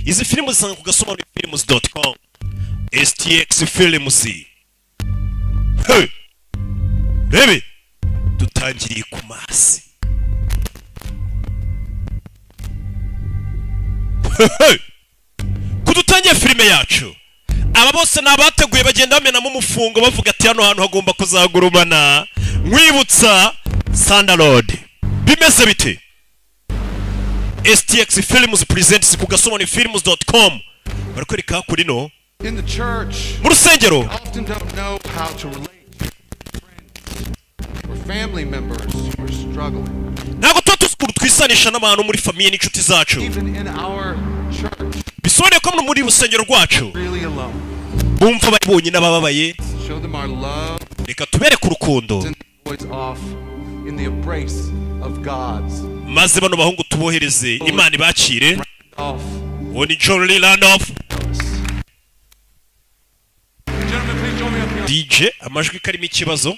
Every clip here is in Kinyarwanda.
Izi filime zisanga ku gasobanurofilms.com, STX Films. Hey! Rebe dutangiriye ku masi. Hey! Kudutangiye filime yacu, aba bose ni abateguye, bagenda bamenamo umufungo, bavuga ati hano hantu hagomba kuzagurumana. Nkwibutsa Sandalod bimeze bite? STX Films presents ku gasobanurofilms.com. Barakwereka kuri no In the church, mu rusengero. Often don't know how to relate to friends or family members who are struggling. Ntabwo tuba tuzi ukuntu twisanisha n'abantu muri famille n'inshuti zacu. Even in our church, Bisobanuye ko muri rusengero rwacu really alone. bumva bari bonyine, abababaye. Show them our love, Reka tubereke urukundo. send the boys off in the embrace of God's. Maze bano bahungu tubohereze, Imana ibakire. Off. Uwo ni John Lee Randolph. Gentlemen, please join me up here. DJ, amajwi karimo ikibazo.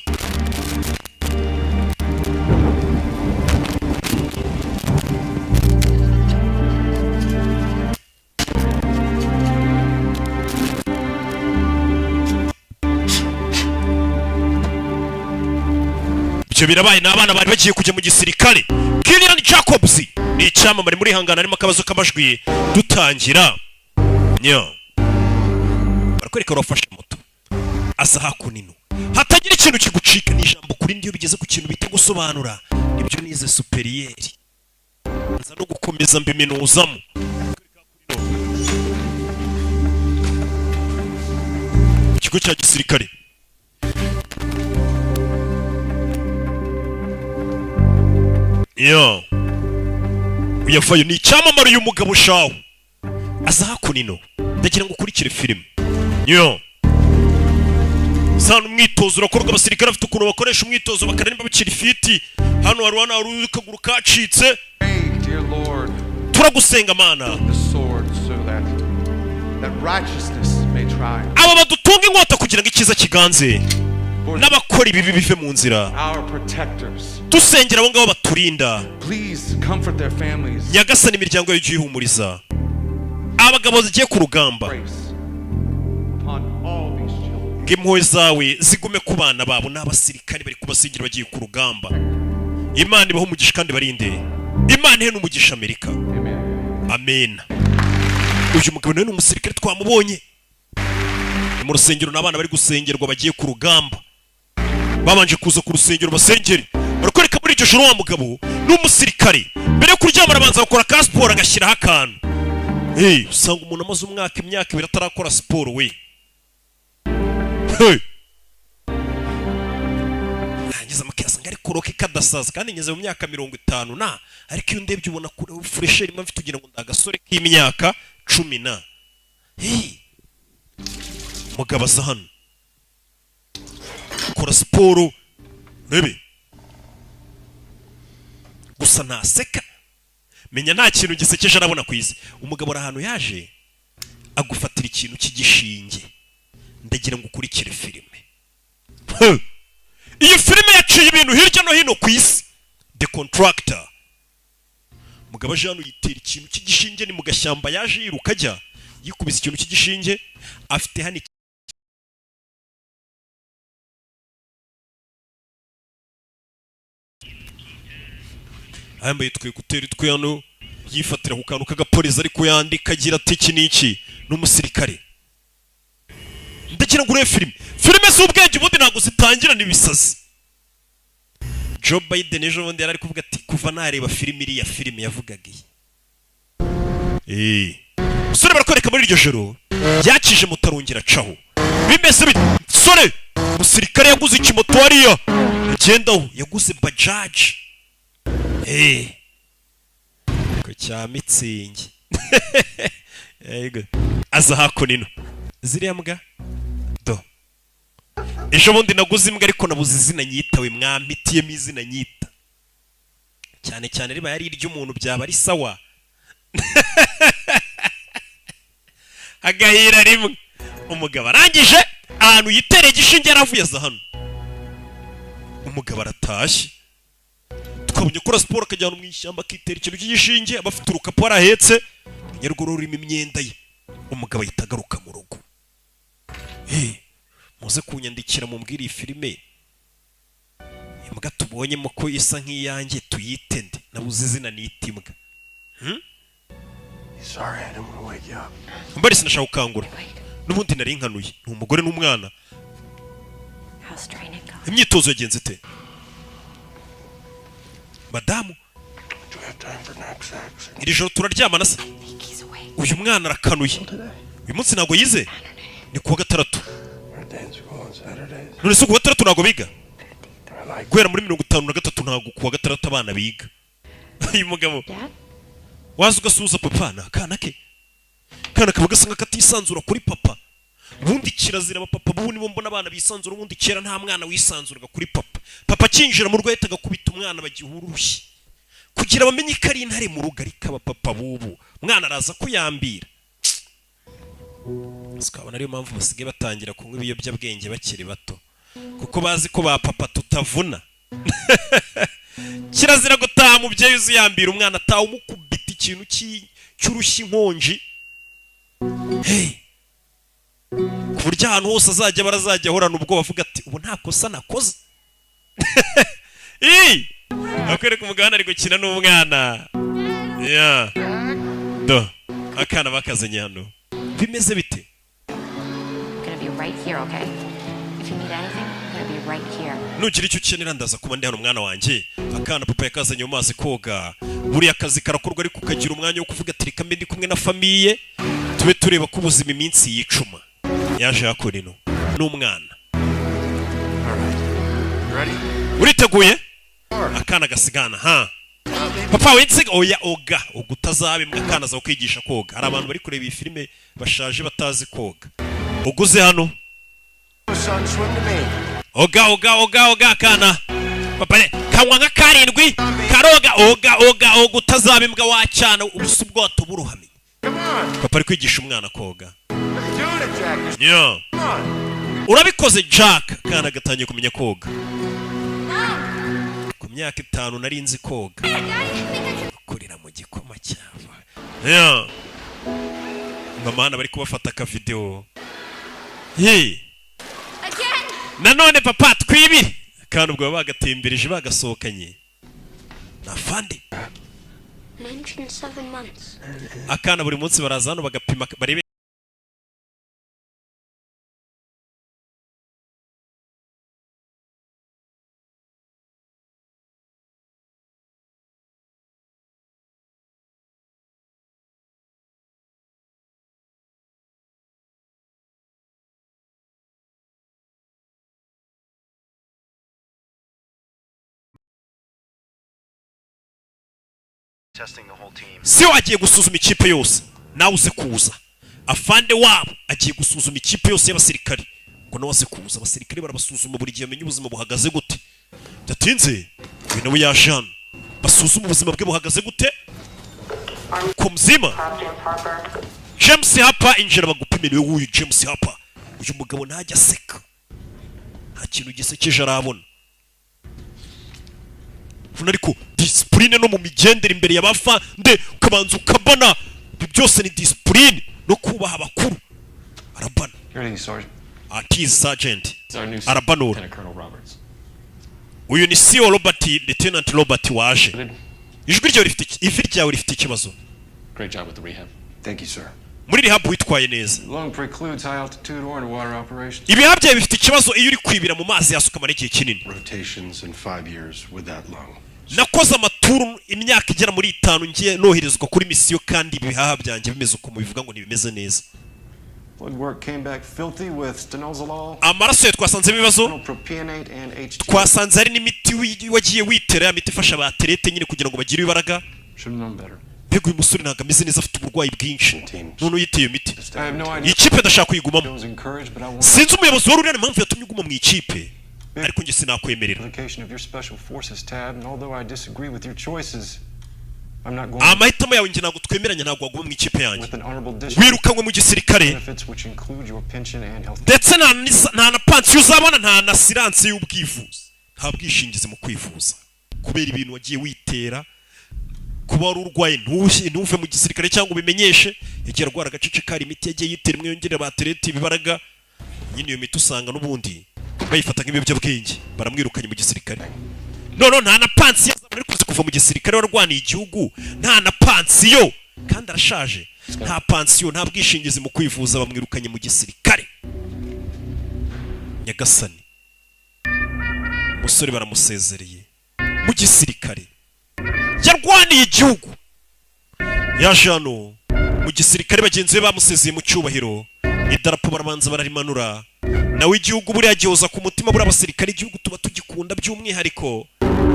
Ibyo birabaye, ni abana bari bagiye kujya mu gisirikare. Kilian Jacobs ni icyamamare muri hangana. Harimo akabazo k'amajwi dutangira nyo. Barakwereka urafashe moto, asa hakunino, hatagira ikintu kigucika. Ni ijambo kuri ndiyo bigeze ku kintu bita gusobanura. Nibyo nize supérieur, nza no gukomeza mbiminuzamo. Ikigo cya gisirikare yo uyavayo ni icyamamare. Uyu mugabo shawo aza hakunino. Ndagira ngo ukurikire filime yo sana. Umwitozo urakorwa, abasirikare bafite ukuntu bakoresha umwitozo bakareba bakiri fit. Hano hari akaguru kacitse. Pray, dear Lord, Turagusenga Mana, the sword so that righteousness may triumph. aba badutunga inkota kugira ngo icyiza kiganze, For n'abakora ibibi bive mu nzira. our protectors. Dusengera abo ngabo baturinda. Please comfort their families. Nyagasani, imiryango yawe uyihumuriza, abagabo zigiye ku rugamba. Grace upon all these children. Ngo impuhwe zawe zigume ku bana babo. N'abasirikare bari kubasigira bagiye ku rugamba. Imana ibahe umugisha kandi barinde. Imana ihe n'umugisha Amerika. Amen. Amen. Uyu mugabo nawe ni umusirikare, twamubonye. Ni mu rusengero, n'abana bari gusengerwa bagiye ku rugamba. Babanje kuza ku rusengero basengere. Barakwereka muri iryo joro, wa mugabo ni umusirikare, mbere yo kuryama arabanza gukora ka siporo, agashyiraho akantu. Hey, usanga umuntu amaze umwaka, imyaka 2 atarakora siporo we. Hey! Nangiza amakirasa ari kuroka kadasaza, kandi ngeze mu myaka 50 na, ariko iyo ndebye ubona fraîcheur mba mfite, ugira ngo ndi agasore k'imyaka 10 na. Hey! Mugabo aza hano kora siporo, rebe gusa ntaseka, menya nta kintu gisekeje arabona ku isi. Umugabo ari ahantu yaje agufatira ikintu cy'igishinge. Ndagira ngo ukurikire filime. Huh! Iyi filime yaciye ibintu hirya no hino ku isi, The Contractor. Mugabo aje hano yitera ikintu cy'igishinge. Ni mu gashyamba, yaje yiruka ajya yikubise ikintu cy'igishinge. Afite hano yambaye twe écouteurs twe hano, yifatira ku kantu k'agapolisi ariko yandika agira ati iki n'iki. Ni umusirikare. Ndagira ngo urebe filime. Filime z'ubwenge ubundi ntabwo zitangirana ibisazi. Joe Biden ejo bundi yari ari kuvuga ati kuva nareba filime, iriya filime yavugaga iyi. Musore, barakwereka muri iryo joro yakije moto, arongera acaho. Bimeze bite sore? Umusirikare yaguze ikimoto hariya agendaho, yaguze bajaji ku cya mitsingi. Yego. Aza hakuno ziriya mbwa do. Ejo bundi naguze imbwa ariko nabuze izina nyitawe. Mwampitiyemo izina nyita, cyane cyane riba ari iry'umuntu byaba ari sawa, agahira rimwe. Umugabo arangije ahantu yitereye igishinge, yaravuye, aza hano. Umugabo aratashye. Twabonye akora siporo, akajyana mu ishyamba akitera ikintu cy'igishinge, aba afite urukapu arahetse. Menya rwo rurimo imyenda ye. Umugabo ahita agaruka mu rugo. Muze kunyandikira mumbwire iyi filime, imbwa tubonyemo ko isa nk'iyanjye, tuyite nde? Nabuze izina nita imbwa. Sorry, I didn't want to wake you up. Mbari sinashaka gukangura, n'ubundi nari nkanuye. Ni umugore n'umwana. How's training going? Imyitozo yagenze ite, madamu? Do we have time for next sex? Iri joro turaryamana se? Think he's awake. Uyu mwana arakanuye. Uyu munsi ntabwo yize, ni kuwa gatandatu. Birthday in school on Saturdays. None se kuwa gatandatu ntabwo biga? I like Guhera muri 53 ntabwo kuwa gatandatu abana biga. Uyu mugabo Dad? waza ugasuhuza papa. Ni akana ke, akana kaba gasa nk'akatisanzura kuri papa. Ubundi kirazira, abapapa bubu nibo mbona abana bisanzura. Ubundi kera nta mwana wisanzuraga kuri papa. Papa akinjira mu rugo yahitaga akubita umwana bagihura urushyi kugira bamenye ko ari intare mu rugo. Ariko abapapa bubu, umwana araza kuyambira. Tukabona ariyo mpamvu basigaye batangira kunywa ibiyobyabwenge bakiri bato, kuko bazi ko ba papa tutavuna. Kirazira gutaha mubyeyi uziyambira umwana, ataha umukubita ikintu cy'urushyi, inkonji. Hey! Ku buryo ahantu hose azajya barazajya ahorana ubwoba, avuga ati: "Ubu nta kosa nakoze." Ii! Akwereka umugabane ari gukina n'umwana. Yeah. Do akana bakazanye hano, bimeze bite? I'm gonna be right here, okay? If you need anything, I'm gonna be right here. Nugira icyo ukenera, ndaza kuba ndi hano, mwana wanjye. Akana papa yakazanye mu mazi koga. Buriya akazi karakorwa, ariko ukagira umwanya wo kuvuga ati: "Reka mbe ndi kumwe na famille, tube tureba ko ubuzima iminsi yicuma." Yaje hakora ino n'umwana. All right. You ready? Uriteguye? Akana gasigana ha papa winsiga. Oya, oga oga, utazaba imbwa. Akana aza kwigisha koga. Hari abantu bari kureba iyi filime bashaje batazi koga. Uguze hano. Son, swim to me. Oga, oga, oga, oga. Akana papa kanywa nka karindwi karoga. Oga, oga, oga, utazaba imbwa wacyana ubusa ubwato burohamye. Come on. Papa ari kwigisha umwana koga. You're doing it, Jack. You're Yeah. Come on. Urabikoze, Jack. Akana gatangiye kumenya koga. Ku myaka 5 nari nzi koga, kurira mu gikoma cyava. Yeah. Mama hano bari kubafata akavidewo. Hey. Again! Nanone papa twibire. Kandi ubwo baba bagatembereje, bagasohokanye na fande. An inch in 7 months. Akana buri munsi baraza hano bagapima barebe. Testing the whole team. Si agiye gusuzuma ikipe yose, nawe uze kuza. Afande wabo agiye gusuzuma ikipe yose y'abasirikare ngo nawe aze kuza. Abasirikare barabasuzuma buri gihe, amenye ubuzima buhagaze gute. Bidatinze uyu nawe yaje hano, basuzuma ubuzima bwe buhagaze gute, ko muzima. James Harper, injira bagupime. Niwe w'uyu James Harper. Uyu mugabo ntajya aseka, nta kintu gisekeje arabona. Ubona ariko discipline no mu migendere imbere y'abafande, ukabanza ukabana. Ibyo byose ni discipline no kubaha abakuru. Arabana. Greetings, Sergeant. Ati: "Sergeant." It's our new Arabanura. Lieutenant Colonel Roberts. Uyu ni CO Robert, Lieutenant Robert waje. Ijwi ryawe rifite ivi ryawe rifite ikibazo. Great job with the rehab. Thank you, sir. Muri rehab witwaye neza. Lung precludes high altitude or underwater operations. Ibihaha byawe bifite ikibazo, iyo uri kwibira mu mazi yasukamara igihe kinini. Rotations in 5 years with that lung. Nakoze amaturu imyaka igera muri 5 ngiye noherezwa kuri misiyo, kandi ibihaha byanjye bimeze uko mubivuga ngo ntibimeze neza. Blood work came back filthy with stanozolol, Amaraso yawe twasanzemo ibibazo. propionate, and HT. Twasanze hari n'imiti wagiye witera, ya miti ifasha abaterete nyine kugira ngo bagire imbaraga. Should have known better. Mbega uyu musore ntabwo ameze neza, afite uburwayi bwinshi, none uyiteye iyo miti. I have no idea. Iyi kipe ndashaka kuyigumamo. I was encouraged, but I want Sinzi umuyobozi wari uriya impamvu yatumye uguma mu ikipe, ariko njye sinakwemerera. application of your special forces tab, and although I disagree with your choices, I'm not going Amahitamo yawe njye ntabwo twemeranya, ntabwo waguma mu ikipe yanjye. with an honorable discharge Wirukanywe mu gisirikare. benefits, which include your pension and health. Ndetse nta na pansiyo uzabona, nta na assurance y'ubwivuzi, nta bwishingizi mu kwivuza kubera ibintu wagiye witera. Kuba wari urwaye ntuve mu gisirikare cyangwa ubimenyeshe. Yagiye arwara agace kari, imiti yagiye yitera imwe yongerera batereti ibibaraga nyine. Iyo miti usanga n'ubundi bayifata nk'ibiyobyabwenge. Baramwirukanye mu gisirikare none nta na pansiyo azabona. Ariko uzi kuva mu gisirikare warwaniye igihugu nta na pansiyo, kandi arashaje, nta pansiyo, nta bwishingizi mu kwivuza? Bamwirukanye mu gisirikare. Nyagasani, umusore baramusezereye mu gisirikare yarwaniye igihugu. Yaje hano mu gisirikare, bagenzi be bamusezeye mu cyubahiro, idarapo barabanza bararimanura. Nawe igihugu buriya gihoza ku mutima. Buriya abasirikare igihugu tuba tugikunda by'umwihariko.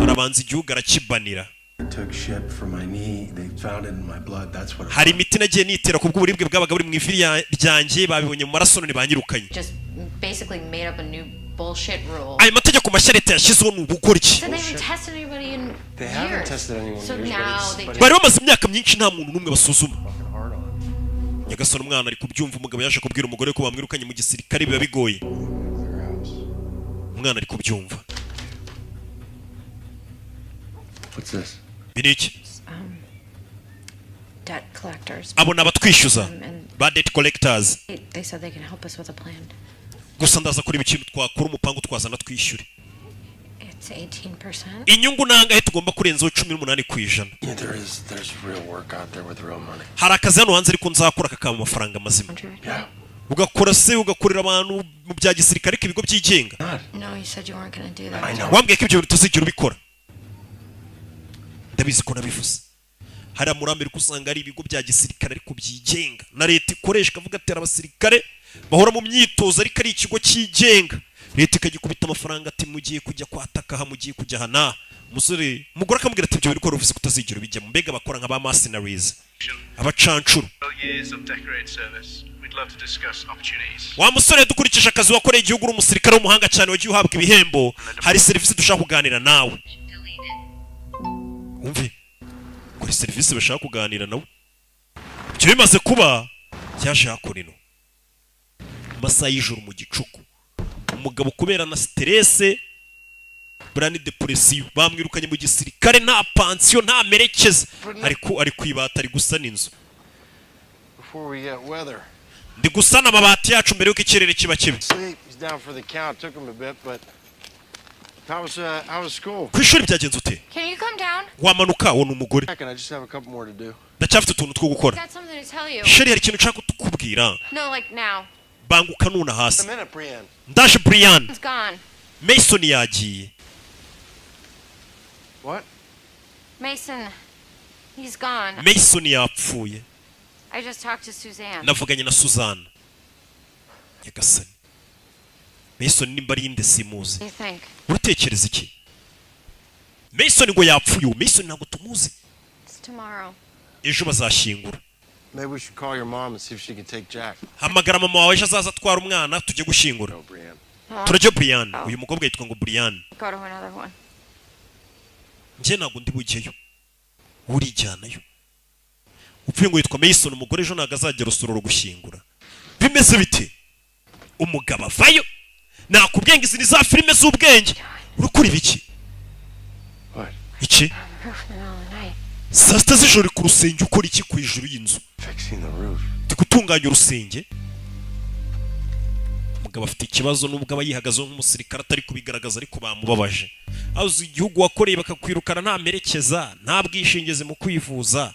Arabanza igihugu arakibanira. I took shit for my knee. They found it in my blood. That's what it Hari imiti nagiye nitera ku bw'uburibwe bwabaga buri mu ivi ryanjye, babibonye mu maraso none banyirukanye. Just basically made up a new bullshit rule. Ayo mategeko mashya leta yashyizeho ni ubugoryi. Said they haven't tested anybody in They haven't years. tested anyone in So years, but now it's- they but Bari bamaze imyaka myinshi nta muntu n'umwe basuzuma. Fucking hard on. Nyagasani, umwana ari kubyumva. Umugabo yaje kubwira umugore ko bamwirukanye mu gisirikare, biba bigoye. Their house. Umwana ari kubyumva. What's this? Ibi ni iki? Debt collectors. Abo ni abatwishyuza And ba debt collectors. they said they can help us with a plan. Gusa ndaza kureba ikintu twakora, umupangu twazana twishyure. It's 18%. Inyungu nangahe tugomba kurenzaho? 18%. Yeah, there's real work out there with real money. Hari akazi hano hanze, ariko nzakora kakaba amafaranga mazima. Yeah. Ugakora se, ugakorera abantu mu bya gisirikare, ariko ibigo byigenga? No, you said you weren't gonna do that. I know. Wambwiye ko ibyo bintu utazigera ubikora. Ndabizi ko nabivuze. Hariya muri Amerika usanga ari ibigo bya gisirikare ariko byigenga na leta ikoresha, ikavuga ati abasirikare bahora mu myitozo, ariko ari ikigo cyigenga, leta ikagikubita amafaranga, ati mugiye kujya kwataka aha, mugiye kujya aha n'aha. Umusore, umugore akamubwira ati ibyo bintu ukora uvuze ko utazigera ubijyamo. Mbega bakora nka ba mercenaries, abacancuro. Years of decorated service. We'd love to discuss opportunities. Wa musore, dukurikije akazi wakoreye igihugu, uri umusirikare w'umuhanga cyane, wagiye uhabwa ibihembo, hari serivisi dushaka kuganira nawe. Wumve kuri serivisi bashaka kuganira nawe. Ibyo bimaze kuba, cyaje hakuno mu masaha y'ijoro, mu gicuku. Umugabo kubera na stress, buriya ni depression, bamwirukanye mu gisirikare, nta pansiyo, nta merekeza, ari kwibata, ari gusana inzu. Before we get weather. Ndi gusana amabati yacu mbere y'uko ikirere kiba kibi. Sleep. He's down for the count. Took him a bit, but how was school? Ku ishuri byagenze ute? Can you come down? Wamanuka? Uwo ni umugore. Second, I just have a couple more to do. Ndacyafite utuntu two gukora. Got something to tell you. Chérie, hari ikintu nshaka kukubwira. No, like now. Banguka nuna hasi. A minute, Brienne. Ndaje, Brian. It's gone. Mason yagiye. What? Mason, he's gone. Mason yapfuye. I just talked to Suzanne. Navuganye na Suzanne. Nyagasani, Mason nimba ari inde simuzi. What do you think? Uratekereza iki? Mason ngo yapfuye. Uwo Mason ntabwo tumuzi. It's tomorrow. Ejo bazashyingura. Maybe we should call your mom and see if she can take Jack. Hamagara mama wawe, ejo azaza atwara umwana tujye gushyingura. No, Brienne. Turajya, Brian. Uyu mukobwa yitwa ngo Brian. Go to another one. Njye ntabwo ndi bujyeyo, urijyanayo. Upfuye ngo yitwa Mason. Umugore ejo ntabwo azagera usororo gushyingura. Bimeze bite? Umugabo avayo. Nakubwiye ngo izi ni za filime z'ubwenge. Urakora ibiki? What? Iki? Roof in the middle of the night. Saa 6 z'ijoro uri ku rusenge, ukora iki ku ijuru y'inzu? Fixing the roof. Ndi gutunganya urusenge. Umugabo afite ikibazo, nubwo aba yihagazeho nk'umusirikare atari kubigaragaza, ariko bamubabaje. Aho uzi igihugu wakoreye bakakwirukana, nta merekeza, nta bwishingizi mu kwivuza.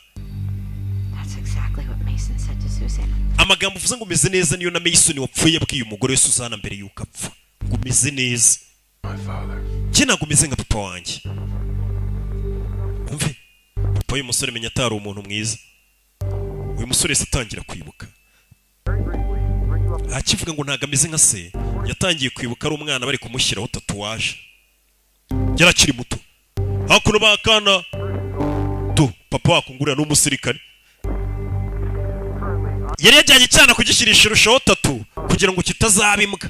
That's exactly what Mason said to Suzanne. Amagambo uvuze ngo umeze neza niyo na Mason wapfuye yabwiye umugore we Suzana mbere y'uko apfa, ngo umeze neza. My father. Njye ntabwo umeze nka papa wanjye. Umve, papa w'uyu musore menya atari umuntu mwiza. Uyu musore yahise atangira kwibuka, akivuga ngo ntabwo ameze nka se. Yatangiye kwibuka ari umwana, bari kumushyiraho tatouage, yari akiri muto. Hakuno bakana tu papa wakungurira ni umusirikare, yari yajyanye icyana kugishyira irushaho tattoo kugira ngo kitazaba imbwa.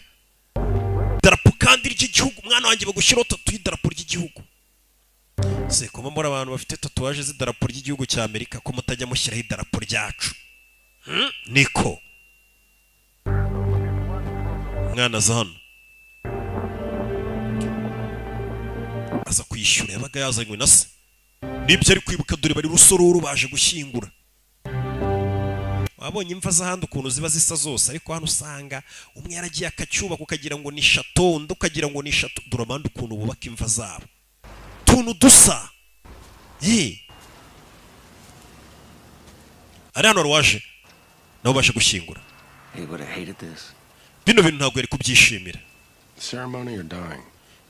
Idarapo kandi ry'igihugu, umwana wanjye bagushyiraho tattoo y'idarapo ry'igihugu. Se kuba muri abantu bafite tatouage z'idarapo ry'igihugu cya Amerika, ko mutajya mushyiraho idarapo ryacu? Niko umwana aza hano, aza kwishyura, yabaga yazanywe na se. Nibyo ari kwibuka. Dore bari Rusororo, baje gushyingura. Wabonye imva z'ahandi ukuntu ziba zisa zose, ariko hano usanga umwe yaragiye akacyubaka ukagira ngo ni château, undi ukagira ngo ni château. Dore abandi ukuntu bubaka imva zabo, tuntu dusa ye. Ari hano waje nabo baje gushyingura. He would have hated this. Bino bintu ntabwo yari kubyishimira. Ceremony or dying?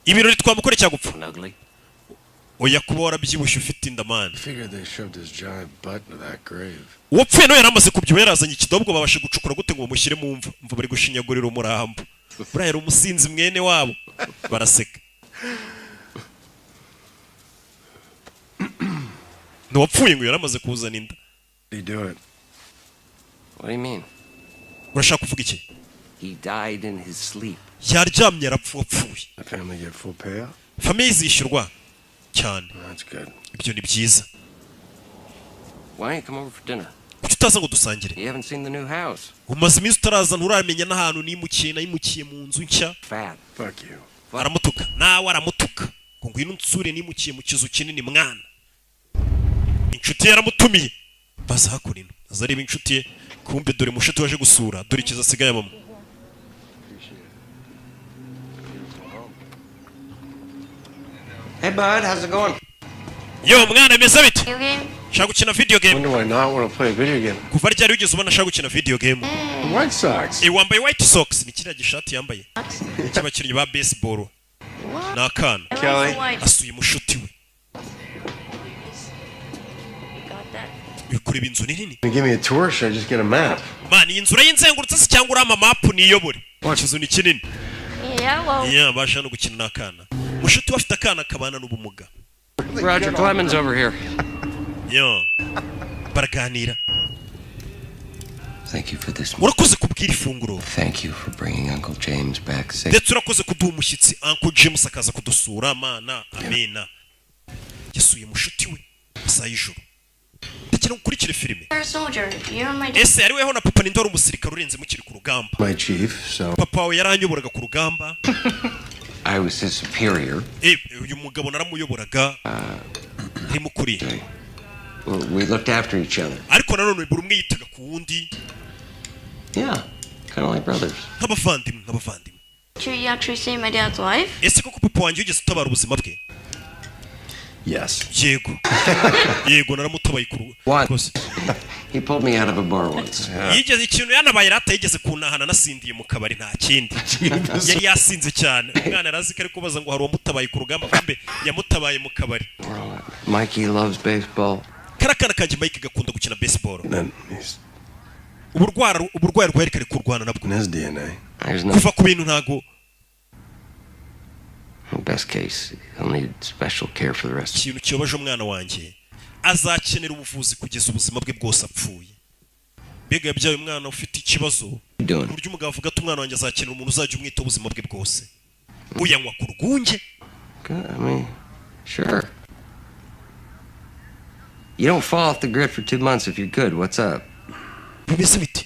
Ibirori twamukore cyangwa gupfa? Ugly. Oya, kuba warabyibushye ufite inda, man. Figured they shoved his giant butt into that grave. Uwapfuye nawe yari amaze kubyibuha, yarazanye ikidobwo. Babashe gucukura gute ngo bamushyire mu mva? Mva bari gushinyagurira umurambo. Buriya yari umusinzi, mwene wabo. Baraseka. Ntiwapfuye ngo yari amaze kuzana inda. Did he do it? What do you mean? Urashaka kuvuga iki? He died in his sleep. Yaryamye arapfa, wapfuye. The family get full payout? Famille zishyurwa cyane. That's good. Ibyo ni byiza. Why don't you come over for dinner? Kuki utaza ngo dusangire? You haven't seen the new house. Umaze iminsi utaraza, nturamenya n'ahantu nimukiye. Nayimukiye mu nzu nshya. Fat. Fuck you. Aramutuka nawe, aramutuka ngo ngwino unsure, nimukiye mu kizu kinini mwana. Inshuti ye yaramutumiye, baza hakuno ino, aza areba inshuti ye. Kumbe dore mushuti waje gusura, dore ikizu asigaye abamo. Hey, bud, how's it going? Yo mwana, bimeze bite? Video game? Shaka gukina video game. When do I not want to play a video game? Kuva ryari wigeze ubona ashaka gukina video game? The White Sox. E, wambaye White Sox. Ni kiriya gishati yambaye cy'abakinnyi ba baseball. Ni akana. I like Kelly. the white. Asuye mushuti we. You got that? Uri kureba inzu ni nini. You give me a tour, or should I just get a map? Man, iyi nzu urayinzengurutse se cyangwa urampa mapu niyobore? Ikizu ni kinini. Yeah, well, Yeah, baje hano gukina n'akana. Mushuti we afite akana kabana n'ubumuga. Roger Clemens over here. Yo, baraganira. Thank you for this. Urakoze kubwira ifunguro. Thank you for bringing Uncle James back safe. Ndetse urakoze kuduha umushyitsi Uncle James akaza kudusura. Mana, amena. Yasuye mushuti we amasaha y'ijoro. Ndetse ukurikire filime. You're a soldier. You're my dad. Ese ari weho na papa, ninde wari umusirikare urenze mukiri ku rugamba? My chief, so Papa wawe yaranyoboraga ku rugamba. I was his superior. Eh, uyu mugabo naramuyoboraga, ntimukuriye. We looked after each other. Ariko nanone buri umwe yitaga ku wundi. Yeah, kind of like brothers. Nk'abavandimwe, nk'abavandimwe. Did you actually save my dad's life? Ese koko papa wanjye wigeze utabara ubuzima bwe? Yes. Yego, yego, naramutabaye ku What? rwose. He pulled me out of a bar once. Yigeze ikintu yanabaye rata, yigeze kuntahana nasindiye mu kabari. Nta kindi, yari yasinze cyane. Umwana arazi ko ari kubaza ngo hari uwamutabaye ku rugamba, kumbe yamutabaye mu kabari. Mikey loves baseball. Kariya kana kanjye Mike gakunda gukina baseball. Then he's Uburwayi rwari kari kurwana nabwo in his DNA. There's no kuva ku bintu ntago best case. He'll need special care for the rest. Ikintu kibabaje umwana wanjye, azakenera ubuvuzi kugeza ubuzima bwe bwose apfuye. Mbega yabyaye umwana ufite ikibazo You doing? ku buryo umugabo avuga ati umwana wanjye azakenera umuntu uzajya umwitaho ubuzima bwe bwose, uyanywa ku rwunge. Good. I mean, sure. You don't fall off the grid for 2 months if you're good. What's up? Bimeze bite?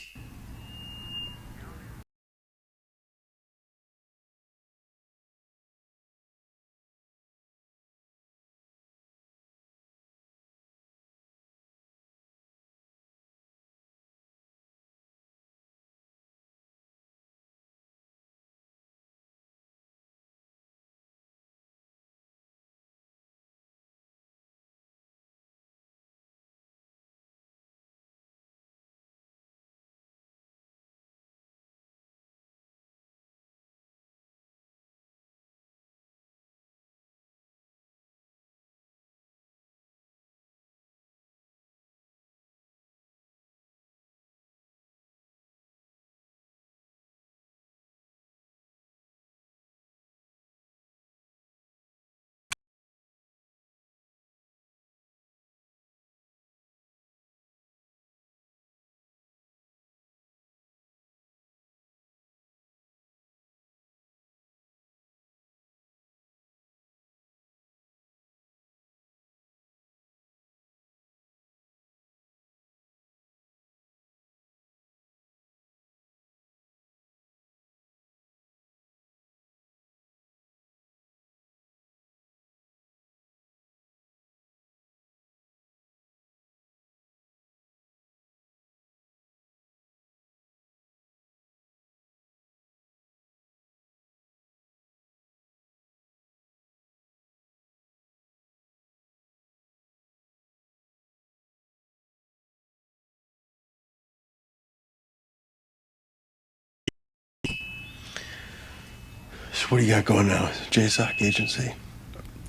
So what do you got going now? JSOC agency?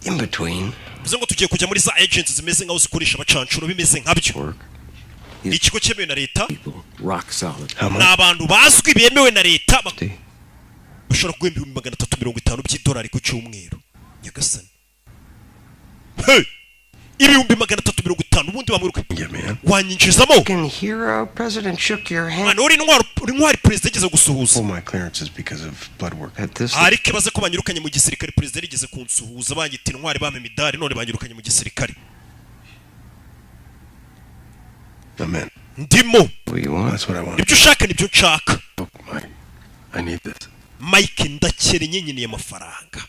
In between. Bivuze ngo tugiye kujya muri za agency zimeze nkaho zikoresha abacancuro, bimeze nkabyo. Ni ikigo cyemewe na leta. Rock solid. Ni abantu bazwi bemewe na leta, bashobora guhemba 350,000 by'idolari ku cyumweru. Nyagasani! Hey! 350,000! Ubundi wamwiruka wanyinjizamo. Hero, President shook your hand. Mwana, uri intwari, uri intwari. Perezida yigeze gusuhuza. All my clearances because of blood work. At this Ariko ibaze ko banyirukanye mu gisirikare, perezida yarigeze kunsuhuza, banyita intwari, bampa imidari, none banyirukanye mu gisirikare. I'm in. Ndimo. What you want? That's what I want. Ibyo ushaka nibyo nshaka. Mike, I need this. Mike, ndakennye, nkeneye amafaranga.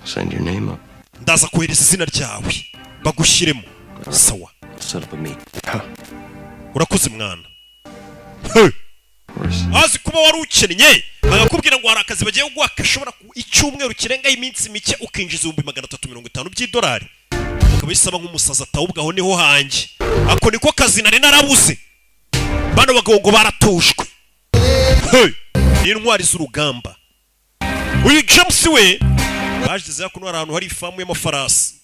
Send your name up. Ndaza kohereza izina ryawe bagushyiremo, sawa? Set up a meet. Urakoze mwana. Hey! Azi kuba wari ukennye, bakakubwira ngo hari akazi bagiye kuguha gashobora ku icyumweru kirengaho iminsi mike ukinjiza 350,000 by'idolari, ukaba bisaba nk'umusazi, atawubwo aho niho hanjye, ako niko kazi nari narabuze. Bano bagabo ngo baratushwe. Hey! Ni intwari z'urugamba. Uyu James we bageze hakuno, hari ahantu hari ifamu y'amafarasi.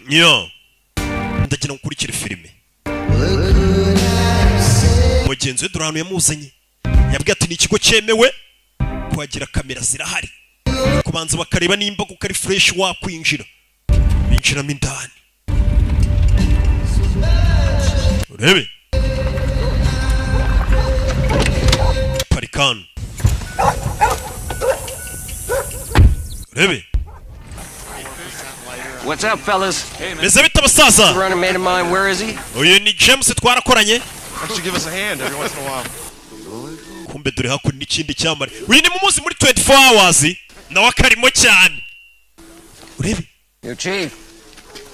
Nyo ndagira ngo ukurikire filime. Mugenzi we dore ahantu yamuzanye, yabwiye ati ni ikigo cyemewe kuhagira, kamera zirahari, kubanza bakareba nimba kuko ari fresh wakwinjira. Binjiramo indani, urebe parikani, urebe. What's up, fellas? Meze bite abasaza? Running mate of mine, where is he? Uyu ni James, twarakoranye. Why don't you give us a hand every once in a while? Kumbe dore hakuno n'ikindi cyamare, uyu ni mu munsi muri 24 hours, nawe akarimo cyane, urebe. Yo, Chief.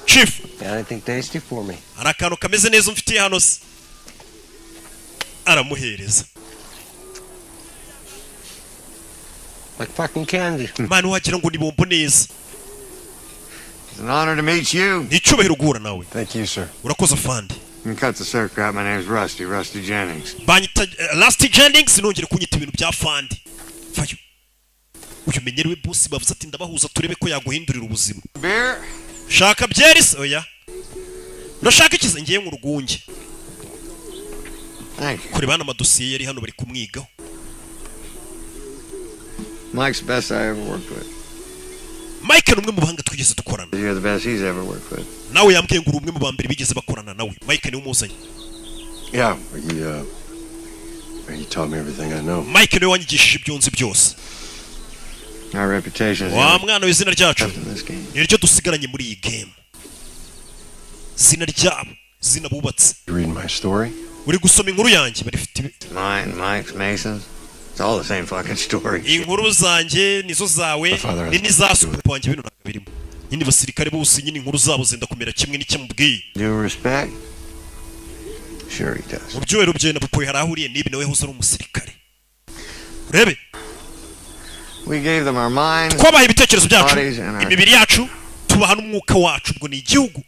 Chief. Got anything tasty for me? Hari akantu kameze neza umfitiye hano se? Aramuhereza. Like fucking candy. Man, wagira ngo ni bombo neza. It's an honor to meet you. Ni icyubahiro guhura nawe. Thank you, sir. Urakoze afande. You can cut the circuit out. My name's Rusty, Rusty Jennings. Banyita Rusty Jennings, nongere kunyita ibintu bya fandi. Vayo, uyu menyerewe boss, bavuze ati ndabahuza turebe ko yaguhindurira ubuzima. Beer? Shaka byeri se? Oya. Urashaka ikize? Ngiye mu rwunge. Thank you. Kureba hano amadosiye yari hano, bari kumwigaho. Mike's the best I ever worked with. Mike ni umwe mu bahanga twigeze dukorana. You're the best he's ever worked with. Nawe yambwiye ngo uri umwe mu ba mbere bigeze bakorana nawe. Mike niwe umuzanye. Yeah, he taught me everything I know. Mike niwe wanyigishije ibyo nzi byose. Our reputation is Wa mwana we, izina ryacu in this game. ni ryo dusigaranye muri iyi game, izina ryabo, izina bubatse. You reading my story? Uri gusoma inkuru yanjye? Barifite Mine, Mike's, Mason's. It's all the same fucking story. Inkuru zanjye nizo zawe, ni n'iza papa wanjye, bino ntabwo birimo nyine. Basirikare bose nyine inkuru zabo zenda kumera kimwe n'icyo mubwiye. Due respect? Sure he does. Mu byubahiro byawe, na papa we hari aho ahuriye n'ibi, nawe yahoze ari umusirikare, urebe. We gave them our minds, Twabaha ibitekerezo byacu, bodies, and our imibiri yacu, tubaha n'umwuka wacu. Ubwo ni igihugu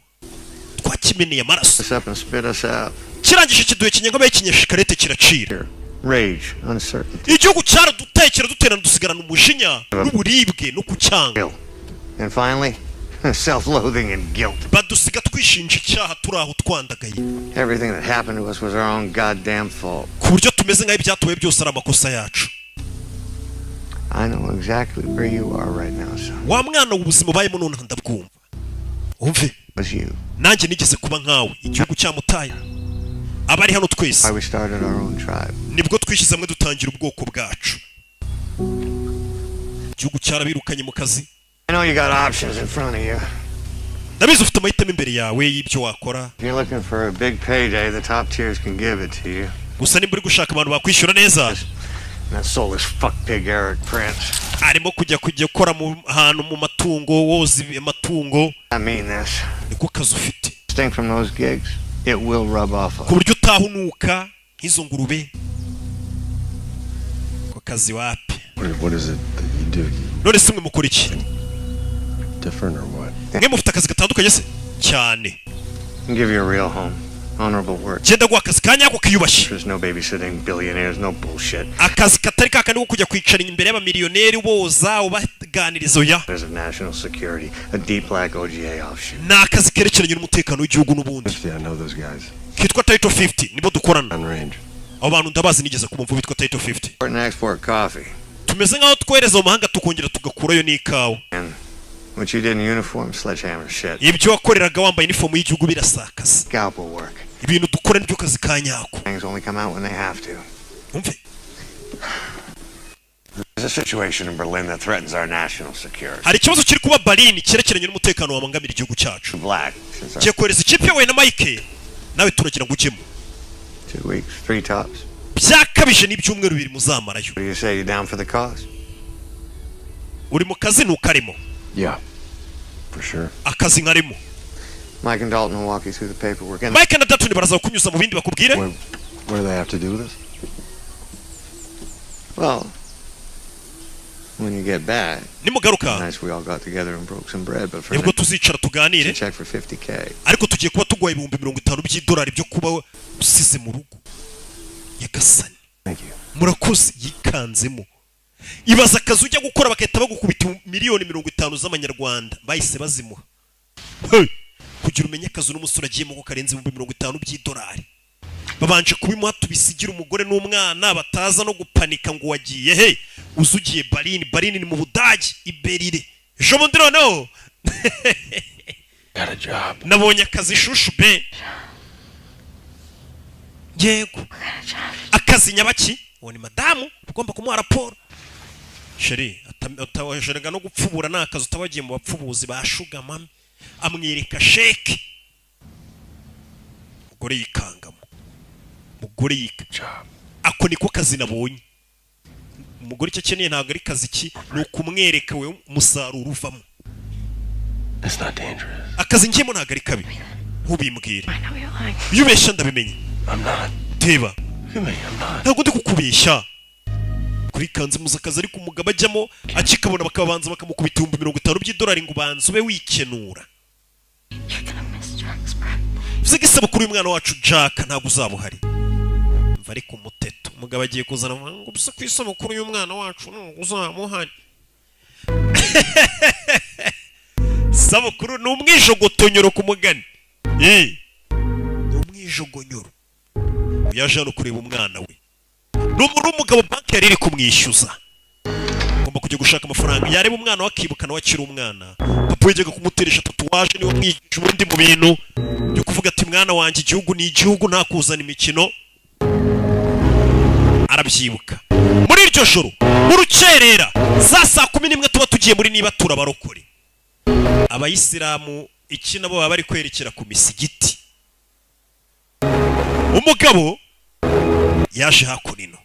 twakimeneye amaraso. us up and spit us out. Kirangije kiduhe kinyengabaye kinyashikarete kiracira. Rage, uncertainty, Igihugu cyaraduteye, kiraduterana, dusigarana umujinya n'uburibwe no kucyanga. And finally, self-loathing and guilt. Badusiga twishinja icyaha, turi aho twandagaye. Everything that happened to us was our own goddamn fault. Ku buryo tumeze nk'aho ibyatubaye byose ari amakosa yacu. I know exactly where you are right now, son. Wa mwana, ubuzima ubayemo nonaha ndabwumva, wumve. Was you. Nanjye nigeze kuba nkawe, igihugu cyamutaye, abari hano twese. Why we started our own tribe. Nibwo twishyize hamwe dutangira ubwoko bwacu. Igihugu cyarabirukanye mu kazi. I know you got options in front of you. Ndabizi ufite amahitamo imbere yawe y'ibyo wakora. If you're looking for a big payday, the top tiers can give it to you. Gusa nimba uri gushaka abantu bakwishyura neza, And that soulless fuck pig Eric Prince. arimo kujya gukora mu hantu mu matungo, woza amatungo. I mean this. Niko kazi ufite. Stink from those gigs, it will rub off on Ku buryo utahunuka nk'izo ngurube, ako kazi wapi. What is it that you do? None se mwe mukora iki? Different or what? Mwe mufite akazi gatandukanye se cyane? Can give you a real home. Honorable work. Genda guha akazi ka nyako kiyubashye. There's no babysitting billionaires, no bullshit. Akazi katari kakandi ko kujya kwicara imbere y'abamiliyoneri boza ubaganiriza, oya. There's of national security, a deep black OGA offshoot. Ni akazi kerekeranye n'umutekano w'igihugu n'ubundi. Yeah, I know those guys. Kitwa Title 50, nibo dukorana. On range. Abo bantu ndabazi, nigeze kumva bitwa Title 50. Import and export coffee. Tumeze nk'aho twohereza mu mahanga, tukongera tugakurayo n'ikawa. And what you did in uniform, sledgehammer shit. Ibyo wakoreraga wambaye inifomu y'igihugu birasakaza. Scalpel work. Ibintu dukora nibyo kazi ka nyako. Things only come out when they have to. Umve. There's a situation in Berlin that threatens our national security. Hari ikibazo kiri kuba Berlin cyerekeranye n'umutekano wabangamira igihugu cyacu. Black. Since our Kigiye kohereza ikipe yawe na Mike, nawe turagira ngo ujyemo. 2 weeks, three tops. Byakabije n'ibyumweru 2 muzamarayo. What do you say? You down for the cause? Uri mu kazi, ntukarimo? Yeah. For sure. Akazi nkarimo. Mike and Dalton will walk you through the paperwork. And Mike na Dalton baraza kukunyuza mu bindi bakubwire. What do they have to do with this? Well, when you get back, Nimugaruka, nice we all got together and broke some bread, but for nibwo tuzicara tuganire. a check for 50K. Ariko tugiye kuba tuguha 50,000 by'idolari byo kuba usize mu rugo. Nyagasani. Thank you. Murakoze. Yikanzemo. Ibaza akazi ujya gukora bagahita bagukubita 50 miliyoni z'amanyarwanda. Bahise bazimuha. Hey! Kugira umenye akazi n'umusore agiyemo ko karenze 50,000 by'idolari, babanje kubimuha tubisigira umugore n'umwana bataza no gupanika ngo wagiye he. Uzi ugiye Berlin. Berlin ni mu Budage, i Berlin ejo bundi. Noneho Got a job. nabonye akazi shushu be. Yego, akazi nyabaki? Uwo ni madamu ugomba kumuha raporo. Chéri, utawajerega no gupfubura ni akazi, utabagiye mu bapfubuzi ba sugar mummy. Amwereka sheke, umugore yikangamo. Umugore yika, ako niko kazi nabonye. Umugore icyo akeneye ntabwo ari kazi ki, ni ukumwereka we umusaruro uvamo. It's not dangerous. Akazi ngiyemo ntabwo ari kabi, ntubimbwire. I know you're lying. Iyo ubeshya ndabimenya. I'm not. Reba. Look at me, I'm not. Ntabwo ndi kukubeshya. Kuri kanze muzi akazi, ariko umugabo ajyamo akikabona bakabanza bakamukubita 50,000 by'idolari ngo ubanze ube wikenura. You're gonna miss Jack's birthday. Bivuze ko isabukuru y'umwana wacu Jack ntabwo uzaba uhari. Mva ariko umuteto, umugabo agiye kuzana avuga ngo ubuse ku isabukuru y'umwana wacu ntabwo uzaba uhari. Sabukuru ni umwijogotonyoro ku mugani. Eh, ni umwijogonyoro. Yaje hano kureba umwana we. Ni umuntu w'umugabo, banki yari iri kumwishyuza, agomba kujya gushaka amafaranga. Yareba umwana we akibuka nawe akiri umwana, papa yajyaga kumuteresha tatouage, niwe mwigisha ubundi mu bintu byo kuvuga ati: "Mwana wanjye, igihugu ni igihugu, nta kuzana imikino." Arabyibuka. Muri iryo joro mu rukerera za saa 11 tuba tugiye muri niba turabarokore abayisilamu iki nabo baba bari kwerekera ku misigiti. Umugabo yaje hakuno,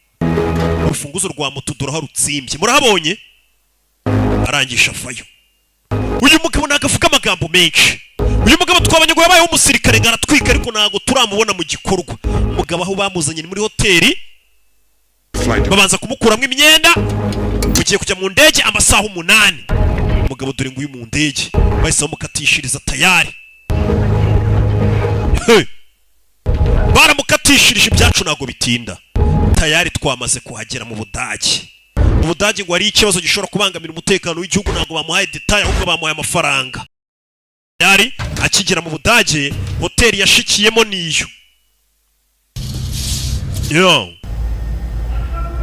urufunguzo rwa moto dore rutsimbye, murahabonye. Arangisha avayo. Uyu mugabo ntabwo avuga amagambo menshi. Uyu mugabo twabonye ngo yabayeho umusirikare ngo aratwika, ariko ntabwo turamubona mu gikorwa. Umugabo aho bamuzanye ni muri hoteli, babanza kumukuramo imyenda. Mugiye kujya mu ndege amasaha 8. Umugabo dore nguyu mu ndege bahise bamukatishiriza tayari. Hey! Baramukatishirije, ibyacu ntabwo bitinda, tayari twamaze kuhagera mu Budage. Mu Budage ngo hari ikibazo gishobora kubangamira umutekano w'igihugu. Ntabwo bamuhaye détails, ahubwo bamuhaye amafaranga. Yari akigera mu Budage, hoteli yashikiyemo niyo yo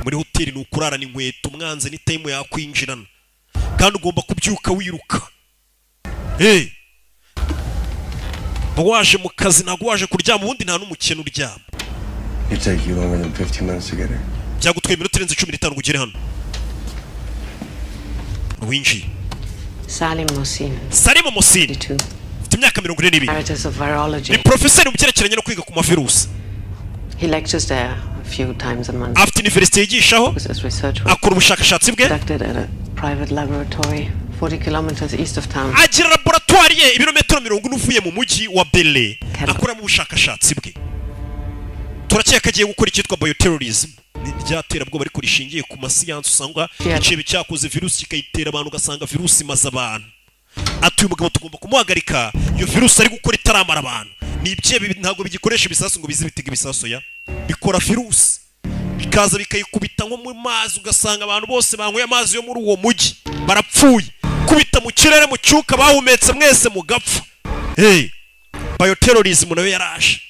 muri hoteli ni ukurarana inkweto, umwanzi ni time yakwinjirana, kandi ugomba kubyuka wiruka. Hey! Uba waje mu kazi, ntabwo waje kuryama. Ubundi nta n'umukene uryama. It'd take you longer than 15 minutes to get here. Byagutwaye iminota irenze 15 ngo ugere hano. Winjiye. Salim Mohsin, Salim Mohsin, ufite imyaka 42, emeritus of virology. ni porofeseri mu byerekeranye no kwiga ku mavirusi. He lectures there a few times a month. Afite universite yigishaho. His research work Akora ubushakashatsi bwe. conducted at a private laboratory 40 kilometers east of town. Agira laboratwari ye ibirometero 40 uvuye mu mujyi wa Berlin, akoramo ubushakashatsi bwe. Turakeka agiye gukora icyitwa bioterrorism, ni rya terabwoba ariko rishingiye ku masiyansi. Usanga ikibi cyakoze virusi kikayitera abantu, ugasanga virusi imaze abantu. Ati uyu mugabo tugomba kumuhagarika iyo virusi ari gukora itaramara abantu. Ni ibyihebe, ntabwo bigikoresha ibisasu ngo bize bitega ibisasu, ya bikora virusi, bikaza bikayikubita nko mu mazi, ugasanga abantu bose banyweye amazi yo muri uwo mujyi barapfuye. Kubita mu kirere, mu cyuka bahumetse, mwese mugapfa. Hey, bioterrorism nayo yaraje.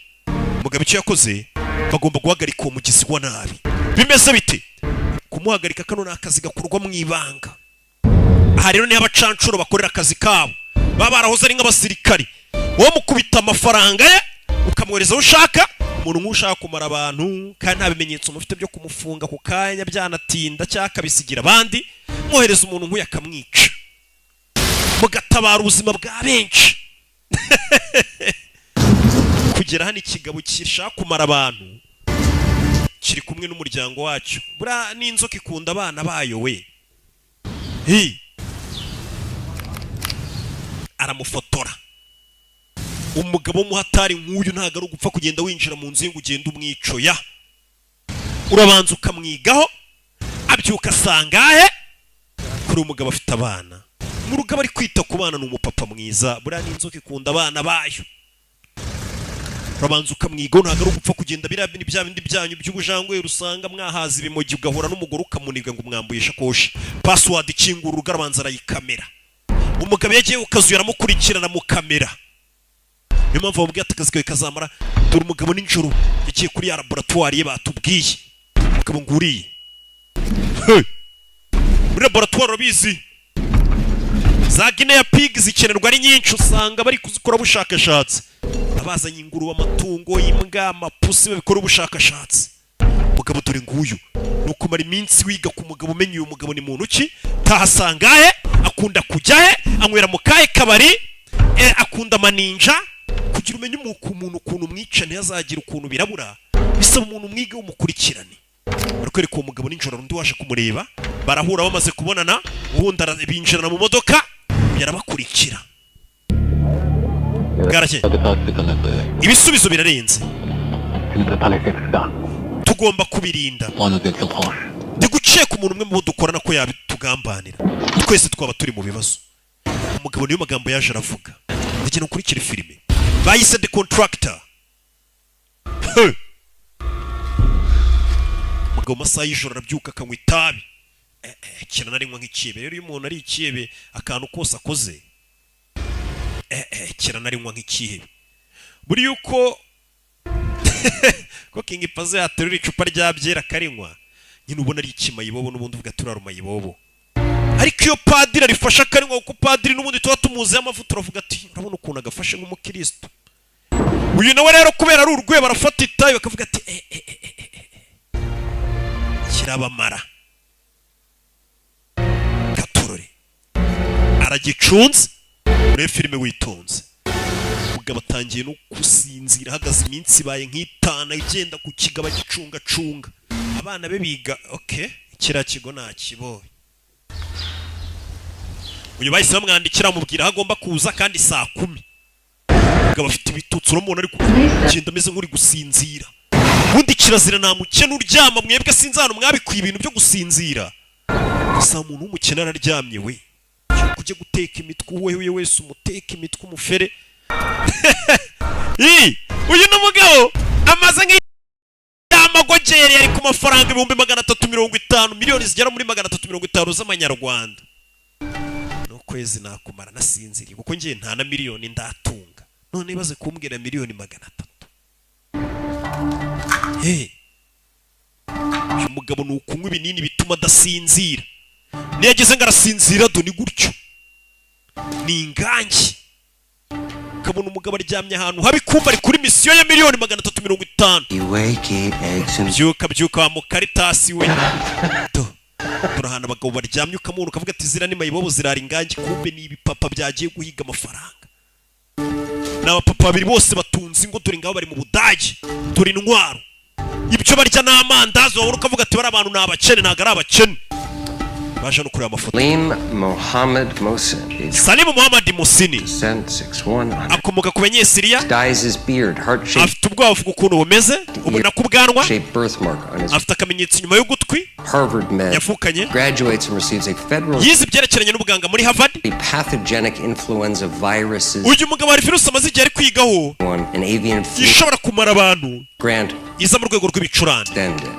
Mugabo icyo yakoze, bagomba guhagarika uwo mugizi wa nabi. Bimeze bite kumuhagarika? Kano ni akazi gakorwa mu ibanga. Aha rero niho abacancuro bakorera akazi kabo, baba barahoze ari nk'abasirikari. Wowe mukubita amafaranga ye, ukamwohereza aho ushaka. Umuntu nk'ushaka kumara abantu kandi nta bimenyetso mufite byo kumufunga ku kanya, byanatinda cyangwa akabisigira abandi, mwohereza umuntu nk'uyu akamwica, mugatabara ubuzima bwa benshi. Kugera hano, ikigabo gishaka kumara abantu kiri kumwe n'umuryango wacyo. Buriya n'inzoka ikunda abana bayo we. Hi. Aramufotora. Umugabo w'umuhatari nk'uyu ntabwo ari ugupfa kugenda winjira mu nzu ye ngo ugende umwicoya, urabanza ukamwigaho. Abyuka asangahe kuri uyu mugabo afite abana mu rugo, aba ari kwita ku bana, ni umupapa mwiza. Buriya n'inzoka ikunda abana bayo. Urabanza ukamwigaho, ntabwo ari ugupfa kugenda. Biriya ni bya bindi byanyu by'ubujangwe, usanga mwahaza ibimogi, ugahura n'umugore ukamuniga ngo umwambuye ishakoshi. Password ikingura urugo arabanza arayikamera. Umugabo yagiye ku kazu, yaramukurikirana mu kamera. Niyo mpamvu bamubwiye ati akazi kawe kazamara. Dore umugabo nijoro yagiye kuri ya laboratwari ye batubwiye. Umugabo nguriye. Hey! Muri laboratwari, urabizi, za guinea pig zikenerwa ari nyinshi, usanga bari kuzikora ubushakashatsi. Abazanye ingurube, amatungo, imbwa, amapusi, babikora ubushakashatsi. Umugabo dore nguyu. Ni ukumara iminsi wiga ku mugabo, umenya uyu mugabo ni muntu ki, tahasanga he, akunda kujya he, anywera mu kahe kabari, akunda amaninja, kugira umenye umuntu ukuntu umwica ntiyazagira ukuntu birabura. Bisaba umuntu umwige, umukurikirane. Barakwereka uwo mugabo nijoro, undi waje kumureba, barahura. Bamaze kubonana, ubundi binjirana mu modoka, yarabakurikira. Bwarakeye, ibisubizo birarenze, tugomba kubirinda. Ndi guceka umuntu umwe mu bo dukorana ko yabitugambanira, twese twaba turi mu bibazo. Umugabo niyo magambo yaje aravuga. Ndagira ukurikire filime bayise The Contractor. Hey! Umugabo mu masaha y'ijoro arabyuka akanywa itabi. Kiranarinywa nk'ikihebe. Rero iyo umuntu ari ikihebe, akantu kose akoze, kiranarinywa nk'ikihebe. Buri yuko ko King Pazo yaterura icupa rya byera akarinywa, nyine ubona ari ikimayibobo, n'ubundi uvuga turara umayibobo. Ariko iyo padiri arifashe akarinywa, kuko padiri n'ubundi tuba tumuziho amavuta, uravuga ati urabona ukuntu agafashe nk'umukristo. Uyu nawe rero kubera ari urwego, arafata itabi bakavuga ati eh eh eh eh eh, kirabamara. Katurore aragicunze. Urebe filime witonze. Umugabo atangiye no gusinzira, ahagaze iminsi ibaye nk'itanu agenda ku kigabo agicungacunga. Abana be biga okay, kiriya kigo ntakibonye. Uyu bahise bamwandikira, bamubwira aho agomba kuza kandi saa 10. Umugabo afite ibitutsi, uramubona ari kugenda ameze nk'uri gusinzira. Ubundi kirazira, nta mukene uryama. Mwebwe sinzi ahantu mwabikuye ibintu byo gusinzira gusa. Umuntu w'umukene araryamye we, kujya guteka imitwe, uwo we wese umuteka imitwe umufere. Ii, uyu ni umugabo amaze nk'amagogeri, ari ku mafaranga 350,000,000, miliyoni zigera muri 350 z'amanyarwanda. N'ukwezi nakumara nasinziriye, kuko ngiye nta na miliyoni ndatunga. None ibaze kumbwira miliyoni 300. Hey. Uyu mugabo ni ukunywa ibinini bituma adasinzira. Niyo ageze ngo arasinzira, do ni gutyo, ni ingangi. Ukabona umugabo aryamye ahantu habi, kumva ari kuri misiyo ya miliyoni 350. Wakey, eggs and Byuka, byuka wa mukaritasi we. Do dore ahantu abagabo baryamye, ukamubona ukavuga ati ziriya ni mayibobo, zirara ingangi. Kumbe ni ibipapa byagiye guhiga amafaranga. Ni abapapa babiri bose batunze ingo. Dore ngabo bari mu Budage, dore intwaro. Ibyo barya ni amandazi. Wabona ukavuga ati bari abantu ni abakene. Ntabwo ari abakene. Baje no kureba amafoto. Salim Mohammed Mohsin, age Salim Muhammad Musini, descent 6'1", akomoka ku Banyesiriya. Dyes his beard heart shaped Afite ubwoba, avuga ukuntu bumeze ubona ku bwanwa. shaped birthmark on his Afite akamenyetso inyuma y'ugutwi Harvard med. yavukanye. Graduates and receives a federal Yize ibyerekeranye n'ubuganga muri Harvard. Pathogenic influenza viruses Uyu mugabo hari virusi amaze igihe ari kwigaho one and avian flu ishobora kumara abantu, grant iza mu rwego rw'ibicurane. extended.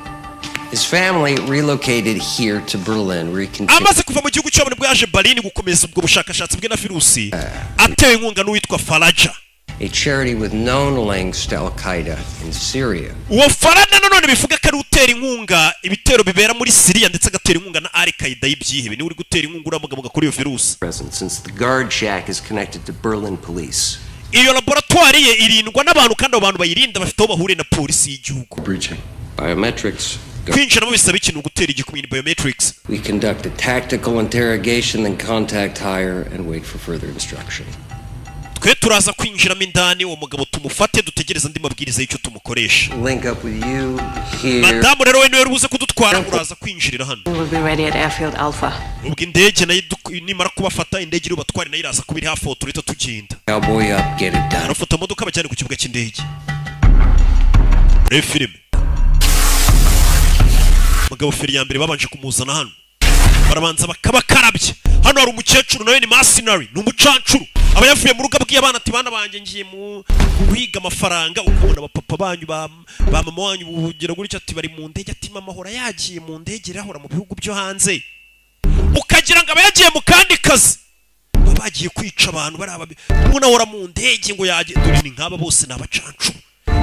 His family relocated here to Berlin, where he continued Amaze kuva mu gihugu cyabo nibwo yaje Berlin gukomeza ubwo bushakashatsi bwe na virusi, atewe inkunga n'uwitwa Faraja. A charity with known links to Al Qaeda in Syria. Uwo Faraja nanone bivuga ko ari utera inkunga ibitero bibera muri Siriya, ndetse agatera inkunga na Al Qaeda y'ibyihebe. Niwe uri gutera inkunga uriya mugabo kuri iyo virusi. Present since the guard shack is connected to Berlin police. Iyo laboratwari ye irindwa n'abantu, kandi abo bantu bayirinda bafite aho bahuriye na polisi y'igihugu. Breaching. Biometrics. Go. Kwinjiramo bisaba ikintu gutera igikumwe, ni biometrics. We conduct a tactical interrogation, then contact higher and wait for further instruction. Twe turaza kwinjiramo indani, uwo mugabo tumufate, dutegereze andi mabwiriza y'icyo tumukoresha. Link up with you here. Madamu rero we niwe buze kudutwara, uraza kwinjirira hano. We will be ready at Airfield Alpha. Ubwo indege nayo nimara kubafata, indege iri bubatware nayo iraza kuba iri hafi aho, turahita tugenda. Cowboy up, get it done. Arafata imodoka bajyane ku kibuga cy'indege. Reba filime. Mugabo feri ya mbere babanje kumuzana hano, barabanza bakabakarabya. Hano hari umukecuru, nawe ni mercenary, ni umucancuru. Aba yavuye mu rugo abwiye abana ati: "Bana banjye, ngiye mu guhiga amafaranga." Ukabona abapapa banyu ba mama wanyu bugira gutya ati bari mu ndege, ati: "Mama ahora yagiye mu ndege, irahora mu bihugu byo hanze." Ukagira ngo aba yagiye mu kandi kazi, baba bagiye kwica abantu. Bari aba umuntu ahora mu ndege ngo yagiye. Dore ni nk'aba bose ni abacancuru,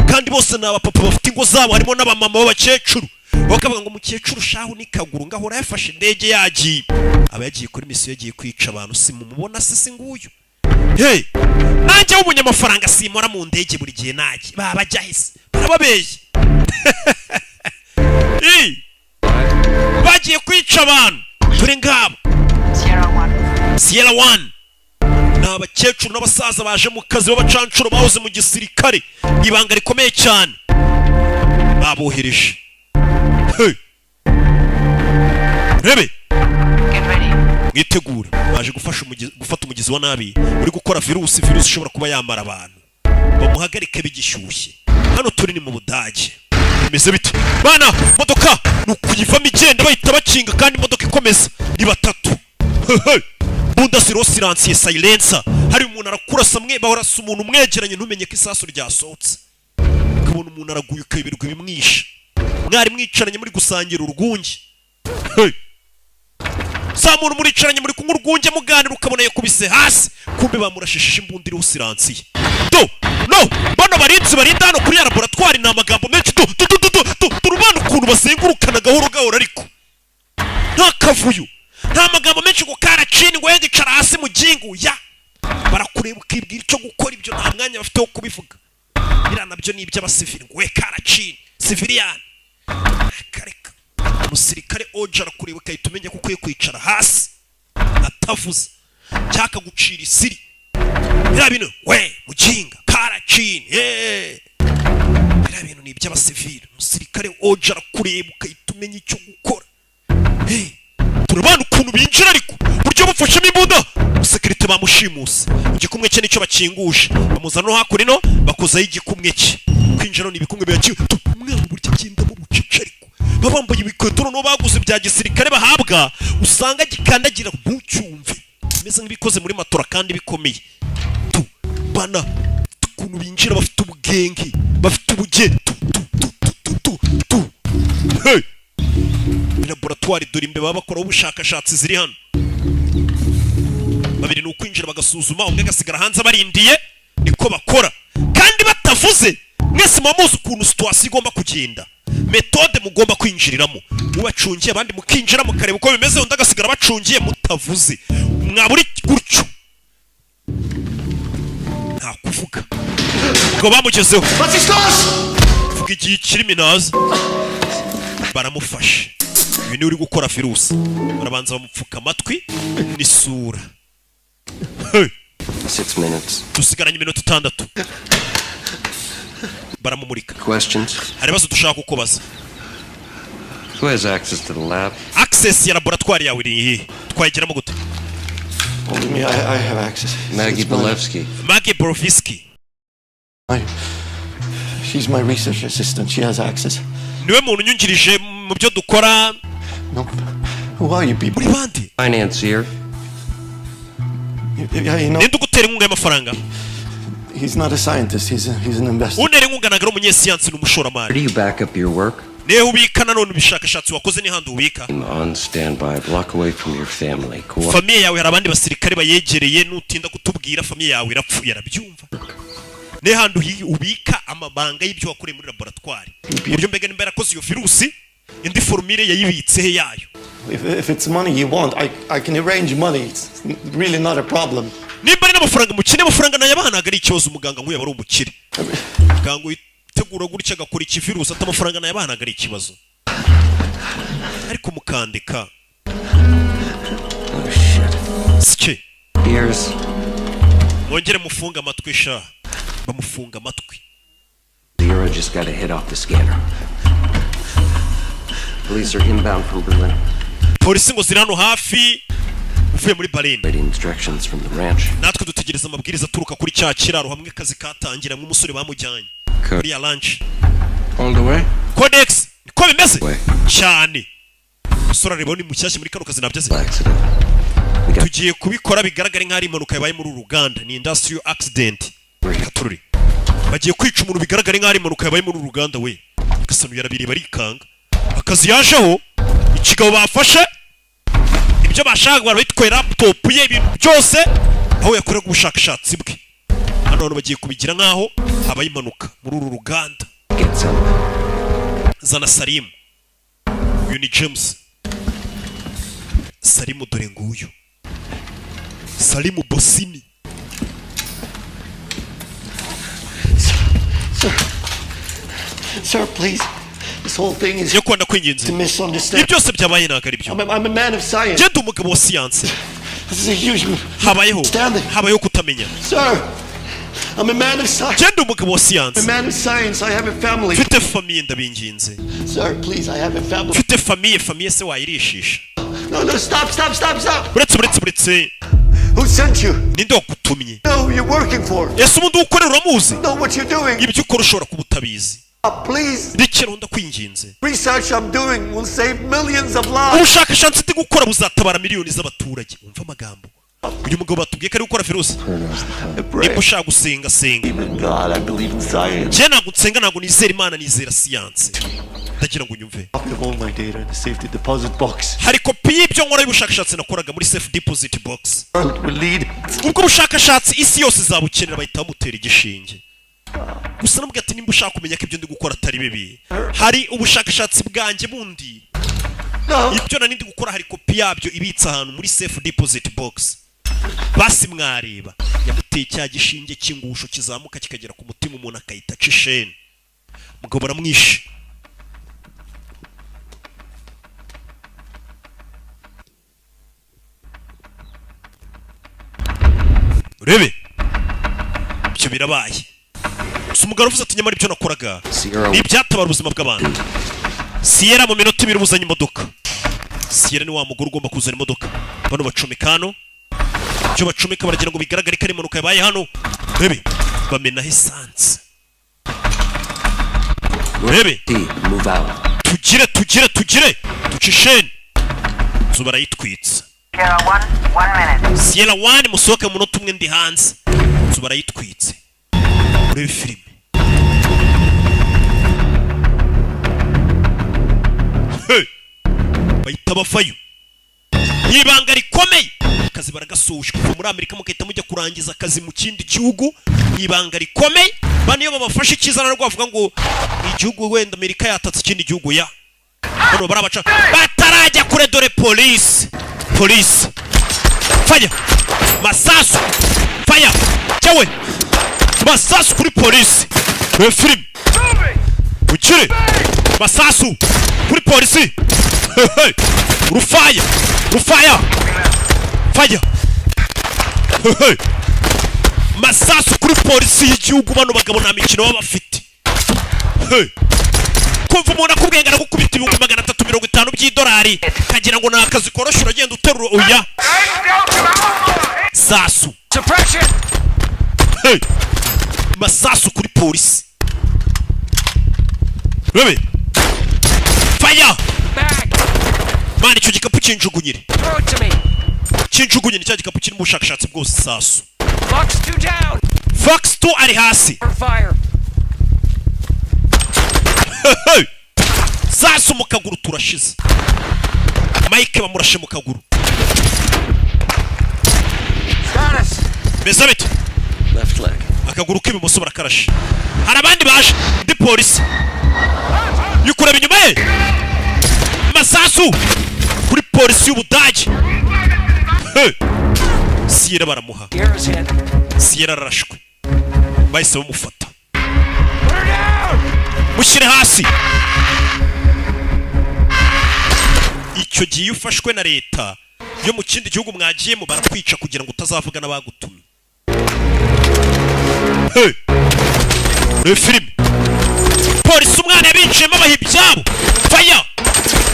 kandi bose ni abapapa bafite ingo zabo, harimo n'abamama b'abakecuru. Bakavuga ngo umukecuru shahu ni kaguru, ngo ahora yafashe indege yagiye, aba yagiye kuri misiyo, yagiye kwica abantu. Si mumubona se? Si nguyu? Hey, nanjye w'umunyamafaranga simora mu ndege buri gihe najye baba bajya hese, barababeshya. Ii! Bagiye kwica abantu. Dore ngabo. Sierra 1. Sierra 1 ni abakecuru n'abasaza baje mu kazi b'abacancuro bahoze mu gisirikare, ibanga rikomeye cyane babohereje. Hey! Rebe. Get ready. Mwitegure, baje gufasha gufata umugizi wa nabi uri gukora virusi, virusi ishobora kuba yamara abantu. Bamuhagarike bigishyushye. Hano turi ni mu Budage. Bimeze bite bana? Modoka ni ukuyivamo igenda, bahita bakinga kandi imodoka ikomeza. Ni batatu. Hey! Bunda zero silencieux, silencer. Hari umuntu arakurasa mwe, bahorasa umuntu umwegeranye, ntumenye ko isasu ryasohotse. Ukabona umuntu araguye, ukayoberwa ibimwishe. Mwari mwicaranye muri gusangira urwunge. Hey! Sa muntu muricaranye muri kunywa urwunge muganira, ukabona yakubise hasi, kumbe bamurashishije imbunda iriho silencieux. Do no bano barinzi barinda hano kuri ya laboratwari ni amagambo menshi. Do do do do do do. Turabana ukuntu bazengurukana gahoro gahoro, ariko nta kavuyo, nta magambo menshi ngo karacini, ngo yenda icara hasi mu gingu ya. Barakureba ukibwira icyo gukora. Ibyo nta mwanya bafite wo kubivuga. Biriya nabyo ni iby'abasivili, ngo we karacini civilian. Kareka umusirikare oja arakureba ukahita umenya ko ukwiye kwicara hasi atavuze cyangwa akagucira isiri. Biriya bintu we muginga karacini, eh. Biriya bintu ni iby'abasivili. Umusirikare oja arakureba ukahita umenya icyo gukora. Hey, turabana ukuntu binjira, ariko buryo bafashemo imbunda. Umusekirite bamushimuse, igikumwe cye nicyo bakinguje, bamuzana no hakuno bakozaho igikumwe cye. Kwinjira ni ibikumwe biyakiwe. Umwana uburyo agendamo bucece, ariko baba bambaye ibikweto noneho baguze bya gisirikare bahabwa, usanga gikandagira ntucyumve, bimeze nk'ibikoze muri matora kandi bikomeye. Tu bana ukuntu binjira bafite ubwenge, bafite ubugeni. Tu tu tu tu tu tu tu. Hey! Laboratwari, dore imbeba baba bakoraho ubushakashatsi ziri hano. Babiri ni ukwinjira bagasuzuma, umwe agasigara hanze abarindiye. Niko bakora kandi batavuze. Mwese muba muzi ukuntu situation igomba kugenda, méthode mugomba kwinjiriramo. Mubacungiye, abandi mukinjira mukareba uko bimeze, undi agasigara bacungiye mutavuze. Mwaba uri gutyo nta kuvuga ngo bamugezeho. Vuga igihe ikirimi naza. Baramufashe. Uyu niwe uri gukora virusi. Barabanza bamupfuka amatwi n'isura. Hey! 6 minutes. Dusigaranye iminota 6. Baramumurika. Questions? Hari ibibazo dushaka kukubaza. Who has access to the lab? Access Access ya laboratwari yawe iri iyihe? Twayigeramo gute? Only me, I have access. Maggie It's mine. Belevsky. Maggie Borovisky. She's my research assistant. She has access. Niwe muntu unyungirije mu byo dukora. No. Who are you people? Muri bande? Financier. Yeah. Ninde ugutera inkunga y'amafaranga? He's not a scientist. He's an investor. Untera inkunga ntabwo ari umunyesiyansi, ni umushoramari. Where do you back up your work? Nihe ubika nanone ubushakashatsi wakoze n'ihandi ubika? On standby, a block away from your family. Famille yawe, hari abandi basirikare bayegereye. Nutinda kutubwira, famille yawe irapfuye. Arabyumva. Nihe handi ubika amabanga y'ibyo wakoreye muri laboratwari, uburyo mbega nimba yarakoze iyo virusi, indi formule yayibitse he yayo? If it's money you want, I can arrange money. It's really not a problem. Nimba ari n'amafaranga mukene, amafaranga nayabaha, ntabwo ari ikibazo. Umuganga nk'uyu aba ari umukire. Muganga witegura gutya agakora ikivirusi ati amafaranga nayabaha ntabwo ari ikibazo, ariko mukandika sike. Ears. Mwongere mufunge amatwi sha. Bamufunga amatwi. Zero just got a hit off the scanner. Police are inbound from Berlin. Polisi ngo ziri hano hafi uvuye muri Berlin. Waiting instructions from the ranch. Natwe dutegereza amabwiriza aturuka kuri cya kiraro hamwe akazi katangira nk'umusore bamujyanye kuri ya ranch. All the way? Codex, niko bimeze cyane. Umusore areba ni mushyashya muri kano kazi, ntabyo azi. Tugiye kubikora bigaragare nk'aho ari impanuka yabaye muri uru ruganda, ni industrial accident. Katururi bagiye kwica umuntu bigaragare nk'aho ari impanuka yabaye muri uru ruganda. We gasanu yarabireba arikanga. Akazi yajeho, ikigabo bafashe ibyo bashakaga, barabitwaye, laptop ye, ibintu byose aho yakoreraga ubushakashatsi bwe. Hano abantu bagiye kubigira nk'aho habaye impanuka muri uru ruganda. Get some. Zana Salimu. Uyu ni James Salimu. Dore nguyu Salimu Bosini. Sir, sir, please. This whole thing is Yo kwanda kwinginze. a misunderstanding. Ibi byose byabaye ntabwo ari byo. I'm a man of science. Genda, umugabo wa siyanse. This is a huge Habayeho kutamenya. Sir, I'm a man of science. Genda, umugabo wa siyanse. I'm a man of science. I have a family. Mfite famille, ndabinginze. Sir, please, I have a family. Mfite famille. Famille se wayirishisha? No, no, stop, stop, stop, stop. Uretse, uretse, uretse. Who sent you? Ninde wagutumye? Know who you're working for. Ese ubundi ukorera uramuzi? Know what you're doing. Ibyo ukora ushobora kuba utabizi. Please. Rekera, ndakwinginze. Research I'm doing will save millions of lives. Ubushakashatsi ndi gukora buzatabara miliyoni z'abaturage. Umva amagambo uyu mugabo batubwiye ko ari gukora virusi. Niba ushaka gusenga, senga. God, I believe in science. Njye ntabwo nsenga, ntabwo nizera Imana, nizera siyanse. Ndagira ngo unyumve. Copy of all my data in the safety deposit box. Hari kopi y'ibyo nkora y'ubushakashatsi nakoraga muri safe deposit box. World will lead. Ubwo bushakashatsi isi yose izabukenera. Bahita bamutera igishinge gusa. Namubwira ati nimba ushaka kumenya ko ibyo ndi gukora atari bibi, hari ubushakashatsi bwanjye bundi, ibyo nari ndi gukora, hari kopi yabyo ibitse ahantu muri safe deposit box. Basi mwareba. Yamuteye cya gishinge cy'ingusho kizamuka kikagera ku mutima, umuntu akahita aca isheni. Mugabo baramwishe. Urebe ibyo birabaye gusa. Umugabo aravuze ati nyamara ibyo nakoraga Sierra ni ibyatabara ubuzima bw'abantu. Siyera, mu minota 2 uzanye imodoka. Siyera ni wa mugore ugomba kuzana imodoka. Bano bacomeka hano icyo bacomeka, baragira ngo bigaragare ko ari impanuka yabaye hano. Urebe, bamenaho esanse. Urebe. D, move out. Tugire, tugire, tugire, duce isheni. Inzu barayitwitse. Sierra 1, musohoke mu munota umwe, ndi hanze. Inzu barayitwitse. Urebe filime. Hey! Bahita bavayo ni ibanga rikomeye. Akazi baragasoje, kuva muri Amerika mugahita mujya kurangiza akazi mu kindi gihugu ni ibanga rikomeye. Bano iyo babafashe icyiza narwo bavuga ngo igihugu wenda Amerika yatatse ikindi gihugu ya bano barabaca batarajya kure. Dore polisi, polisi, fire, masasu, fire cyawe, masasu kuri polisi. Reba filime ukire, masasu kuri polisi. Hey, rufaya, rufaya, fire. Hey, masasu kuri polisi y'igihugu. Bano bagabo nta mikino baba bafite. Hey. Kumva umuntu akubwiye ngo aragukubita 350,000 by'idolari. Amatafari kagira ngo ni akazi koroshye, uragenda uterura oya sasu. Suppression! Hey! Masasu kuri polisi. Rebe, fire! Back! Mana, icyo gikapu kinjugunyire. Throw it to me! Kinjugunyire cya gikapu kirimo ubushakashatsi bwose, sasu. Fox 2 down! Fox 2 ari hasi. Fire! Hey! Sasu mu kaguru, turashize. Mike bamurashe mu kaguru. Status! Beza bite? Left leg. Akaguru k'ibumoso barakarashe. Hari abandi baje, ndi polisi yukureba inyuma ye. Masasu kuri polisi y'Ubudage. Hey! Siyera baramuha. Sierra's hit. Siyera ararashwe, bahise bamufata. Put her down! Mushyire hasi. Icyo gihe iyo ufashwe na leta yo mu kindi gihugu mwagiyemo, barakwica kugira ngo utazavuga n'abagutumye. Hey! Reba filime. Polisi umwana yabinjiyemo, abaha ibyabo. Fire,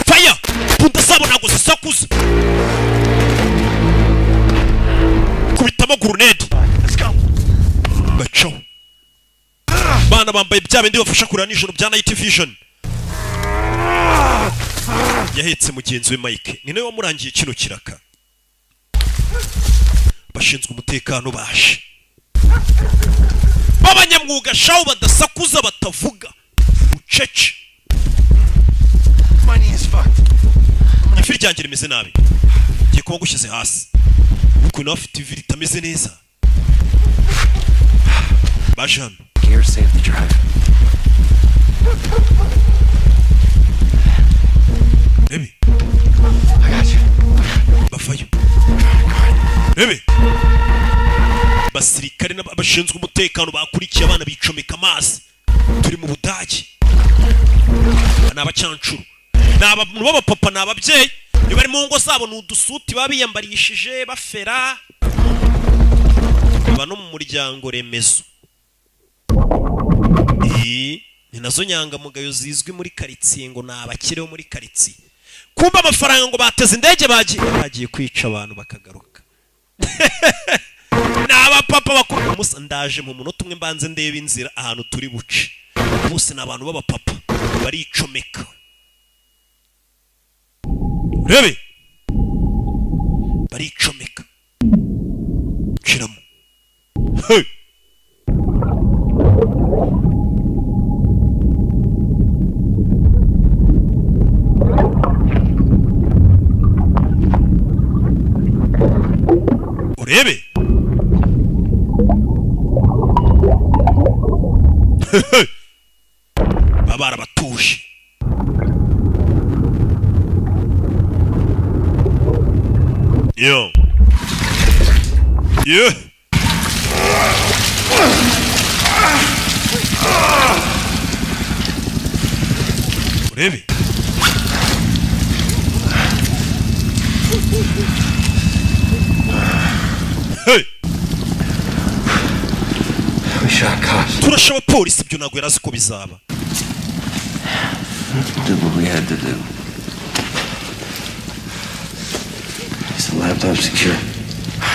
fire! Punda zabo ntabwo zisakuza. Kubitamo grenade. Bacaho. Bana bambaye bya bindi bafasha kureba nijoro bya night vision. Yahetse mugenzi we Mike, ni nawe wamurangiye kino kiraka. Bashinzwe umutekano baje b'abanyamwuga shaho, badasakuza, batavuga, bucece. My knee is fucked. Ivi ryanjye rimeze nabi, ngiye kuba ngushyize hasi. Ukuntu nawe afite ivi ritameze neza. Baje hano. Gear save the drive. Rebe. I got you. Bavayo. Rebe, basirikare n'abashinzwe umutekano bakurikiye abana, bicomeka amazi. Turi mu Budage. Ni abacancuro, ni abantu b'abapapa, ni ababyeyi. Iyo bari mu ngo zabo ni udusuti baba biyambarishije, bafera baba no mu muryango remezo. Ni nazo nyangamugayo zizwi muri karitsiye, ngo ni abakire bo muri karitsiye. Kumba amafaranga ngo bateze indege, bagiye kwica abantu bakagaruka. Ni abapapa bakuru. Musa, ndaje mu munota umwe, mbanze ndebe inzira ahantu turi buce. Bose ni abantu b'abapapa, baricomeka. Rebe, baricomeka. Shiramo. Hey! Urebe. Baba barabatuje. Yo. Yo. Urebe. Hey! We shot cops. Turashe abapolisi, ibyo ntabwo yari azi ko bizaba. Did what we had to do. Is the laptop secure?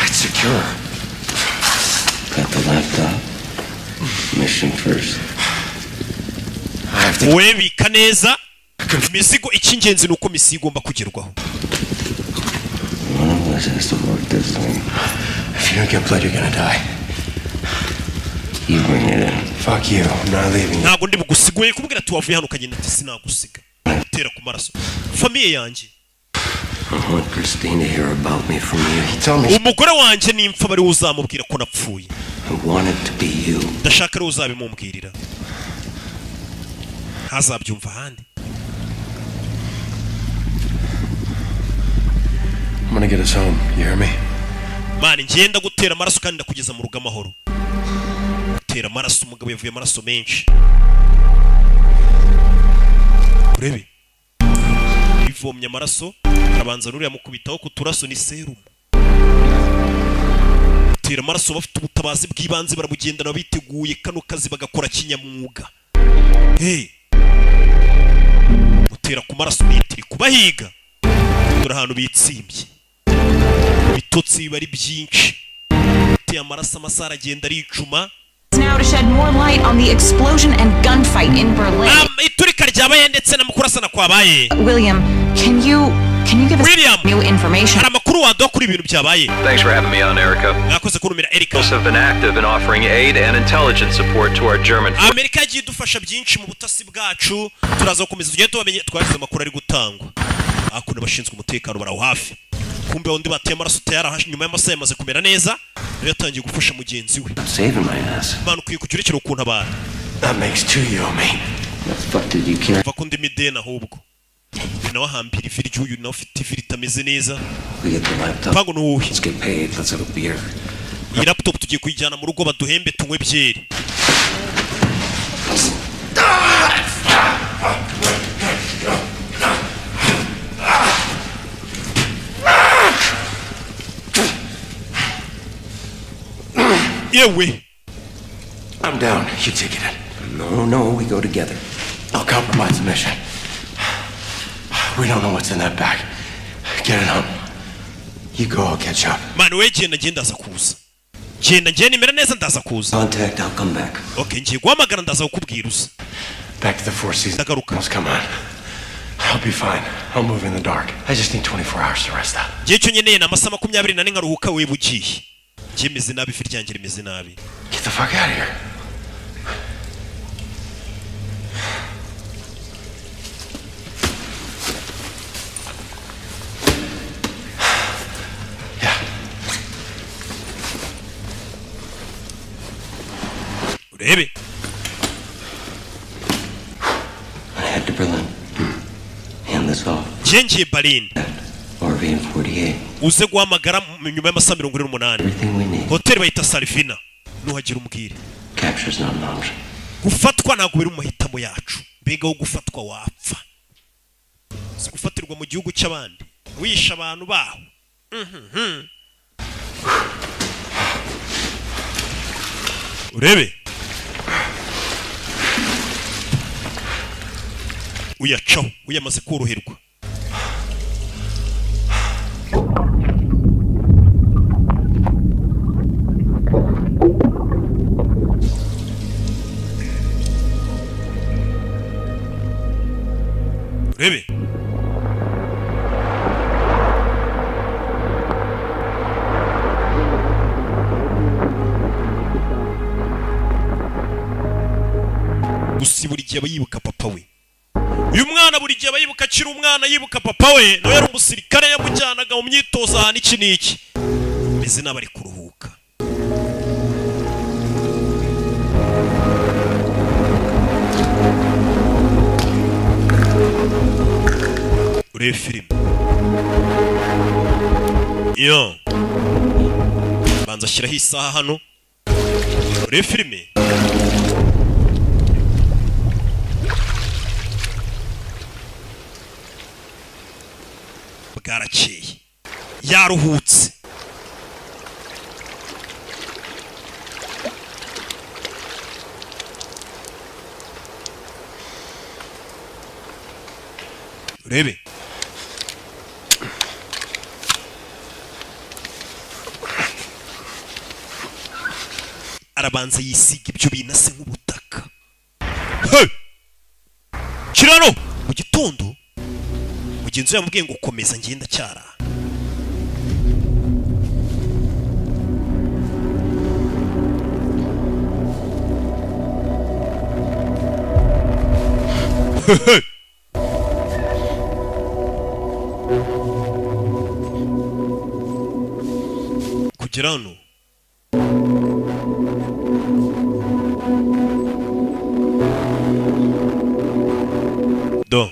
It's secure. Got the laptop. Mission first. I have to. Wowe bika neza imizigo, icy'ingenzi ni uko misiyo igomba kugerwaho. One of us has to work this thing. If you don't get blood, you're gonna die. You bring it in. Fuck you. I'm not leaving you. Ntabwo ndi bugusigoye kubwira ati wavuye hano ukagenda, ati sinagusiga. Gutera ku maraso famille yanjye. I want Christine to hear about me from you. Tell me. Umugore wanjye nimpfa bari uzamubwira ko napfuye. I want it to be you. Ndashaka ari uzabimumbwirira, ntazabyumva ahandi. I'm gonna get us home. You hear me? Man, ngenda gutera amaraso kandi ndakugeza mu rugo amahoro. Gutera amaraso, umugabo yavuye amaraso menshi. Urebe, ivomye amaraso, arabanza nuriya mukubitaho ku turaso, ni serumu. Gutera amaraso, bafite ubutabazi bw'ibanze, barabugendana, biteguye kano kazi bagakora kinyamwuga. Hey, gutera ku maraso, litiri kubahiga. Dore ahantu bitsimbye, ibitotsi biba ari byinshi, uteye amaraso, amasaha aragenda aricuma. Now to shed more light on the explosion and gunfight in Berlin. Iturika ryabaye ndetse n'amakurasana kwabaye. William, can you give us William, new information? Hari amakuru waduha kuri ibintu byabaye? Thanks for having me on, Erica. Mwakoze kuntumira, Erika. Also have been active in offering aid and intelligence support to our German Amerika yagiye idufasha byinshi mu butasi bwacu, turaza gukomeza tugende tubamenye. Twagize amakuru ari gutangwa hakuno, abashinzwe umutekano baraho hafi. Kumbe undi bateye amaraso tayari, nyuma y'amasaha yamaze kumera neza, nawe yatangiye gufasha mugenzi we. Saving my ass. Imana, ukwiye kujya urekera ukuntu abantu. That makes two you owe me. The fuck did you carry? Va ko ndimo ideni ahubwo. Uyu nawe ahambira ivi ry'uyu nawe ufite ivi ritameze neza. We get the laptop. Mpango ni uwuhe? Let's get paid. Let's have a beer. Iyi laptop tugiye kuyijyana mu rugo, baduhembe, tunywe byeri. Yewe. I'm down. You take it in. No, we go together. I'll compromise the mission. We don't know what's in that bag. Get it home. You go, I'll catch up. Mani we, genda, ngenda ndaza kuza. Genda, ngenda nimera neza ndaza kuza. Contact, I'll come back. Okay, ngiye guhamagara, ndaza kukubwira uza. Back to the Four Seasons. Ndagaruka. Come on. I'll be fine. I'll move in the dark. I just need 24 hours to rest up. Ngiye, icyo nkeneye ni amasaha 24 nkaruhuka. Wewe ugiye, ngiye meze nabi, ivi ryanjye rimeze nabi. Get the fuck out of here. Urebe. I head to Berlin. Hand this off. Ngiye, ngiye Berlin. RV in 48. Uze guhamagara nyuma y'amasaha 48. Everything we need. Hoteli bayita Salvina, nuhagira umbwire. Capture's not an option. Gufatwa ntabwo biri mu mahitamo yacu. Mbega wo gufatwa wapfa, si gufatirwa mu gihugu cy'abandi wishe abantu baho. Urebe, uyacaho, uyamaze koroherwa. Urebe, gusa buri gihe aba yibuka papa we. Uyu mwana buri gihe aba yibuka akiri umwana, yibuka papa we, nawe yari umusirikare, yamujyanaga mu myitozo ahantu iki n'iki. Meze n'abari kuruhuka. Urebe filime iyo banza ashyiraho isaha hano, urebe filime. Bwarakeye, yaruhutse. Urebe, arabanza yisiga ibyo bintu ase nk'ubutaka. Hey! Kirano mu gitondo mugenzi we yamubwiye ngo komeza, ngenda cyara. Hey! Kugera hano do.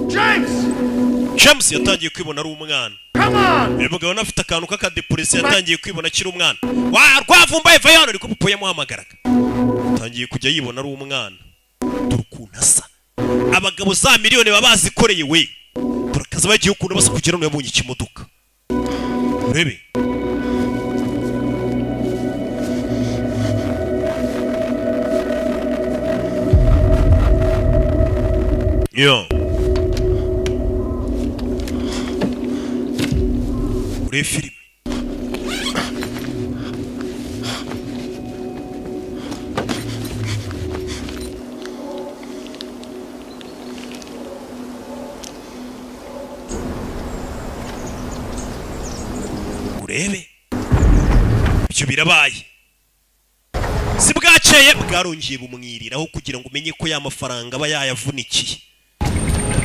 James! James yatangiye kwibona ari umwana. Come on! Uyu mugabo nawe afite akantu k'akadepression, yatangiye kwibona akiri umwana. Wa rwavumbaye, va hano! Ariko papa yamuhamagaraga, atangiye kujya yibona ari umwana. Dore ukuntu asa. Abagabo za miliyoni baba bazikoreye we. Dore akazi bagiye, ukuntu basa. Kugera hano yabonye ikimodoka, urebe. Yo, Urebe filime. Urebe ibyo birabaye, si bwakeye bwarongeye bumwiriraho kugira ngo umenye ko ya mafaranga aba yayavunikiye.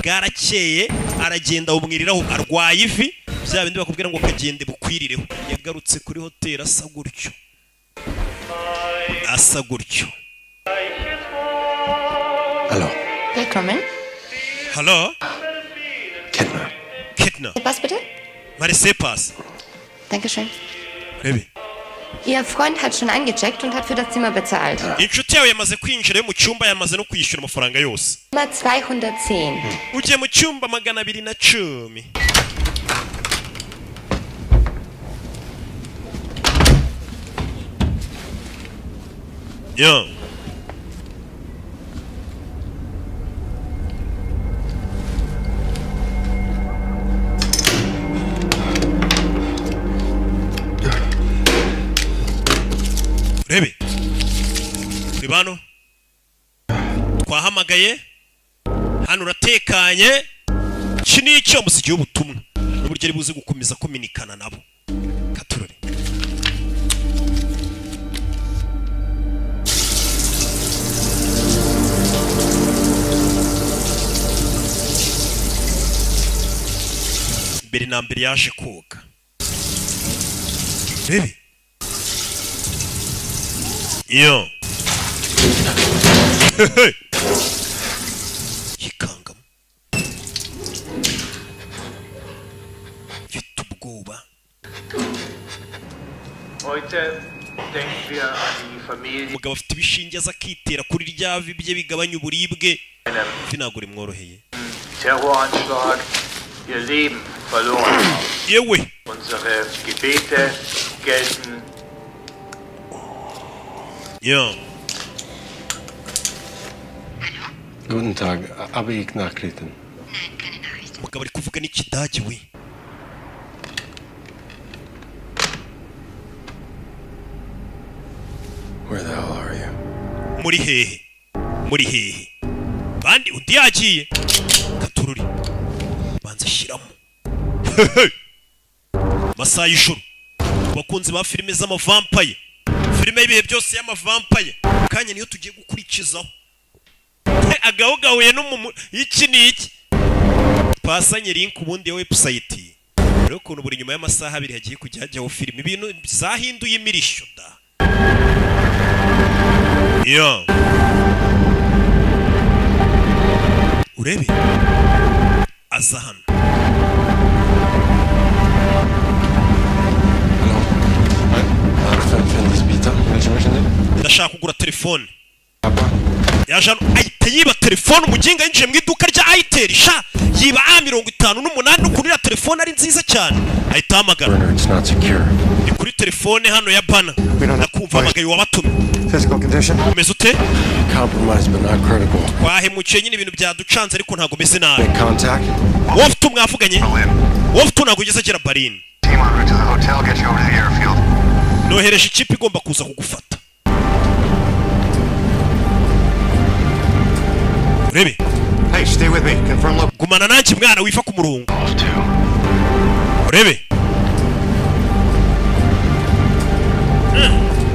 Bwarakeye aragenda bumwiriraho, arwaye ivi, bya bindi bakubwira ngo kagende bukwirireho. Yagarutse kuri hoteli asa gutyo, asa gutyo. Hallo. Willkommen. Hallo. Kettner. Kettner. Was bitte? Marise pass. Dankeschön. Rebe. Ihr Freund hat schon eingecheckt und hat für das Zimmer bezahlt. Inshuti yawe yamaze kwinjira mu cyumba, yamaze no kwishyura amafaranga yose. Nummer 210. Ugiye mu cyumba 210. Yo. Rebe. Ribano. Twahamagaye. Hano uratekanye. Iki ni icyo musigiye ubutumwa. N'uburyo ari buze gukomeza kominikana nabo. Katurore. Mbere na mbere yaje koga. Rebe. Yo. Yikangamo. Mfite ubwoba. Heute denken wir an die Familie. Umugabo afite ibishinge aza akitera kuri rya vi bye bigabanya uburibwe. Ivi ntabwo rimworoheye. Terroranschlag ihr Leben verloren haben. Yewe. Unsere Gebete gelten. Ja. Guten Tag, habe ich Nachrichten? Umugabo ari kuvuga n'ikidage we. Where the hell are you? Muri hehe? Muri hehe? Bandi undi yagiye. Katururi. Banza shyiramo. Masaha y'ijoro. Abakunzi ba filime z'amavampire. Filime y'ibihe byose y'amavampire. Kanya niyo tugiye gukurikizaho. Agaho gahuye n'umumu iki ni iki. Pasanye link ubundi ya website. Rero ukuntu buri nyuma y'amasaha abiri hagiye kujya hajyaho filime, ibintu zahinduye imirishyo da. Yo. Urebe. Aza hano. Ndashaka kugura telefone. Yaje hano ahita yiba telefone. Umuginga yinjiye mu iduka rya Itel sha, yiba A58 n'ukuntu iriya telefone ari nziza cyane. Ahita ahamagara. Ni kuri telefone hano ya Bana. Ndakumva hamagaye wabatumye. Umeze ute? Twahemukiye nyine, ibintu byaducanze ariko ntabwo meze nabi. Wowe ufite mwavuganye? Wowe ufite ntabwo ugeze agera Berlin. Nohereje ikipe igomba kuza kugufata. Urebe. Hey, stay with me. Confirm look. Gumana nanjye mwana, wiva ku murongo. Urebe.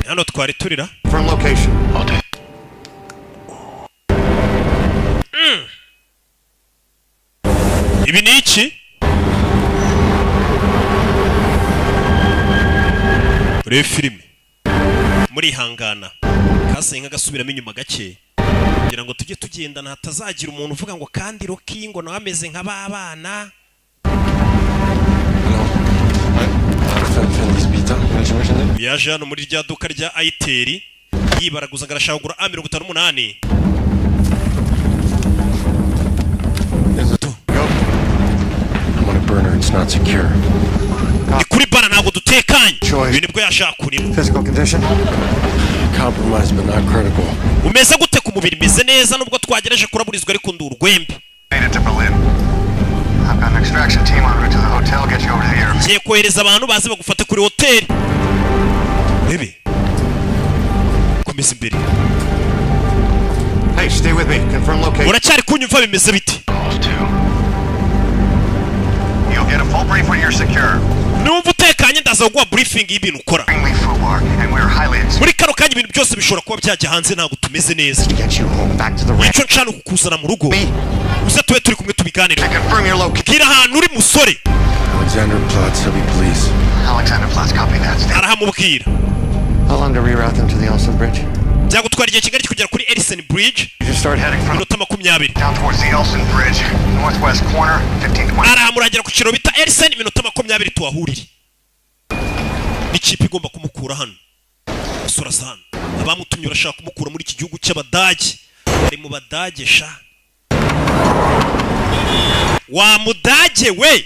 Hano twari turira. Confirm location. Ibi ni iki? Urebe filime. Murihangana. Kasenga gasubiramo inyuma gake. Kugira ngo tujye tugendana hatazagira umuntu uvuga ngo kandi Rocky ngo nawe ameze nka babana. Yaje hano muri rya duka rya Itel yibaraguza ngo arashaka kugura A58. I'm on a burner, it's not secure. Ni kuri bana ntabwo dutekanye. Ibi nibwo yashaka kurimo. Physical condition? Compromised but not critical. Umeze gute ku mubiri? Meze neza nubwo twageraje kuraburizwa ariko ndi urwembe. Ngiye kohereza abantu baze bagufate kuri hoteli. Bebe, komeza imbere. Hey, stay with me. Confirm location. Uracyari kunyumva? Bimeze bite? You'll get a full brief when you're secure. Numva utekanye, ndaza kuguha briefing y'ibintu ukora. Extremely FUBAR, and we're highly Muri kano kanya ibintu byose bishobora kuba byajya hanze, ntabwo tumeze neza. Get you home back to the ranch. Icyo nshaka ni ukukuzana mu rugo, uze tube turi kumwe tubiganire. Confirm your location. Bwira ahantu uri, musore. Alexanderplatz, there'll be police. Alexanderplatz, copy that. Stay. Arahamubwira. How long to reroute them to the Elson Bridge? Byagutwara igihe kingana iki kugera kuri Elson Bridge? You just start heading from Iminota 20. down towards the Elson Bridge, northwest corner, 1520. Arahamurangira ku kiraro bita Elson, iminota 20 tuhahurire. N'ikipe igomba kumukura hano. Umusore aza hano, abamutumye barashaka kumukura muri iki gihugu cy'Abadage. Bari mu Badage sha. Wa mudage we,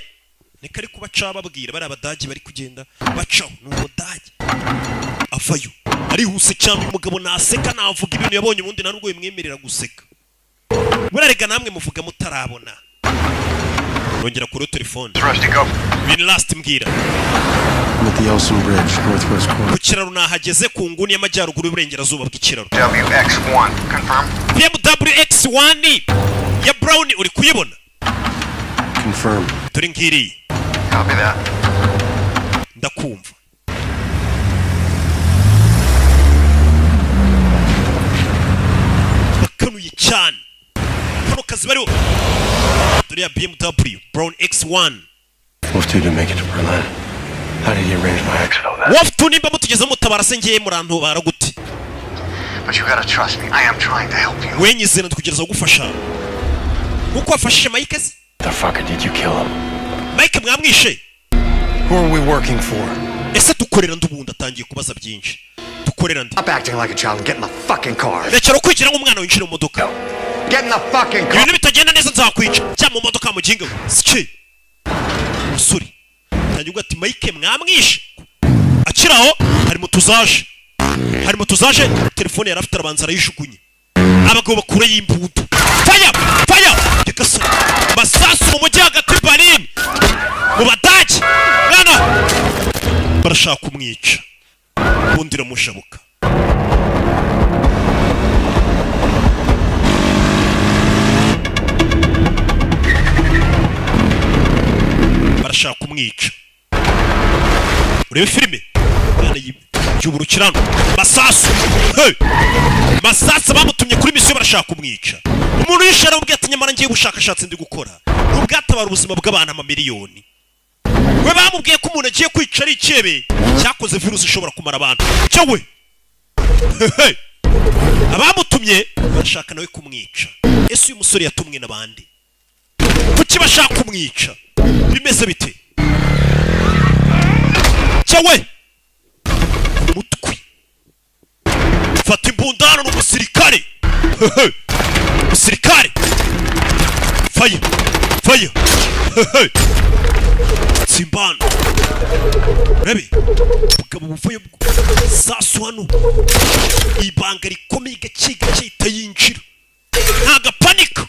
niko ari kubaca babwira bari Abadage bari kugenda bacaho. Ni umudage, avayo arihuse cyane. Uyu mugabo naseka, navuga ibintu yabonye, ubundi nta nubwo bimwemerera guseka. Burarega namwe muvuga mutarabona. Yongera kuri telefone. Rusty, go. Ibintu last mbwira. I'm at the Elson Bridge, northwest corner. Ku kiraro nahageze, ku nguni y'amajyaruguru y'uburengerazuba bw'ikiraro. WX1, confirm. BMW X1 ya Brown, uri kuyibona? Confirm. Dore ngiriye. Copy that. Ndakumva. Bakanuye cyane kano kazi bariho. Dore ya BMW Brown X1. Wolf 2 to make it to Berlin. How did you arrange my exfil then? Wolf 2, nimba mutugeze mutabara se, ngiye murantubara gute? But you gotta trust me. I am trying to help you. Wenyizera, ndikugereza kugufasha nkuko wafashije Mike se. The fucker, did you kill him? Mike mwamwishe? Who are we working for? Ese dukorera ndi? Ubundi atangiye kubaza byinshi. Dukorera ndi? Stop acting like a child and get in the fucking car. Rekera kwigira nk'umwana, winjira mu modoka. Get in the fucking car. Ibintu bitagenda neza nzakwica. Cyangwa mu modoka, muginga we sike. Umusore tangiye uvuga ati Mike mwamwishe. Akiri aho hari moto zaje. Telefone yari afite arabanza arayijugunye. Abagabo bakura y'imbunda. Fire, fire! Nyagasani, masasu mu mujyi hagati Berlin mu Badage. Mwana barashaka kumwica, ubundi iramushabuka. Barashaka kumwica. Urebe filime. Mwana y'uburukirano, masasu. Hey! Masasu. Bamutumye kuri misiyo, barashaka kumwica. Umuntu yishe aramubwira ati nyamara ngiye ubushakashatsi ndi gukora ubwatabara ubuzima bw'abantu amamiliyoni. We bamubwiye ko umuntu agiye kwica ari ikebe cyakoze virusi ishobora kumara abantu. Cyo we. Hey! Abamutumye barashaka nawe kumwica. Ese uyu musore yatumwe n'abandi? Kuki bashaka kumwica? Bimeze bite? Cyo we, umutwe. Fata imbundano, ni umusirikare. Umusirikare. Fire, fire. Simbano. Rebe ubugabo buvayo sasu hano, ibanga rikomeye, gake gake ihita yinjira, nta gapanika.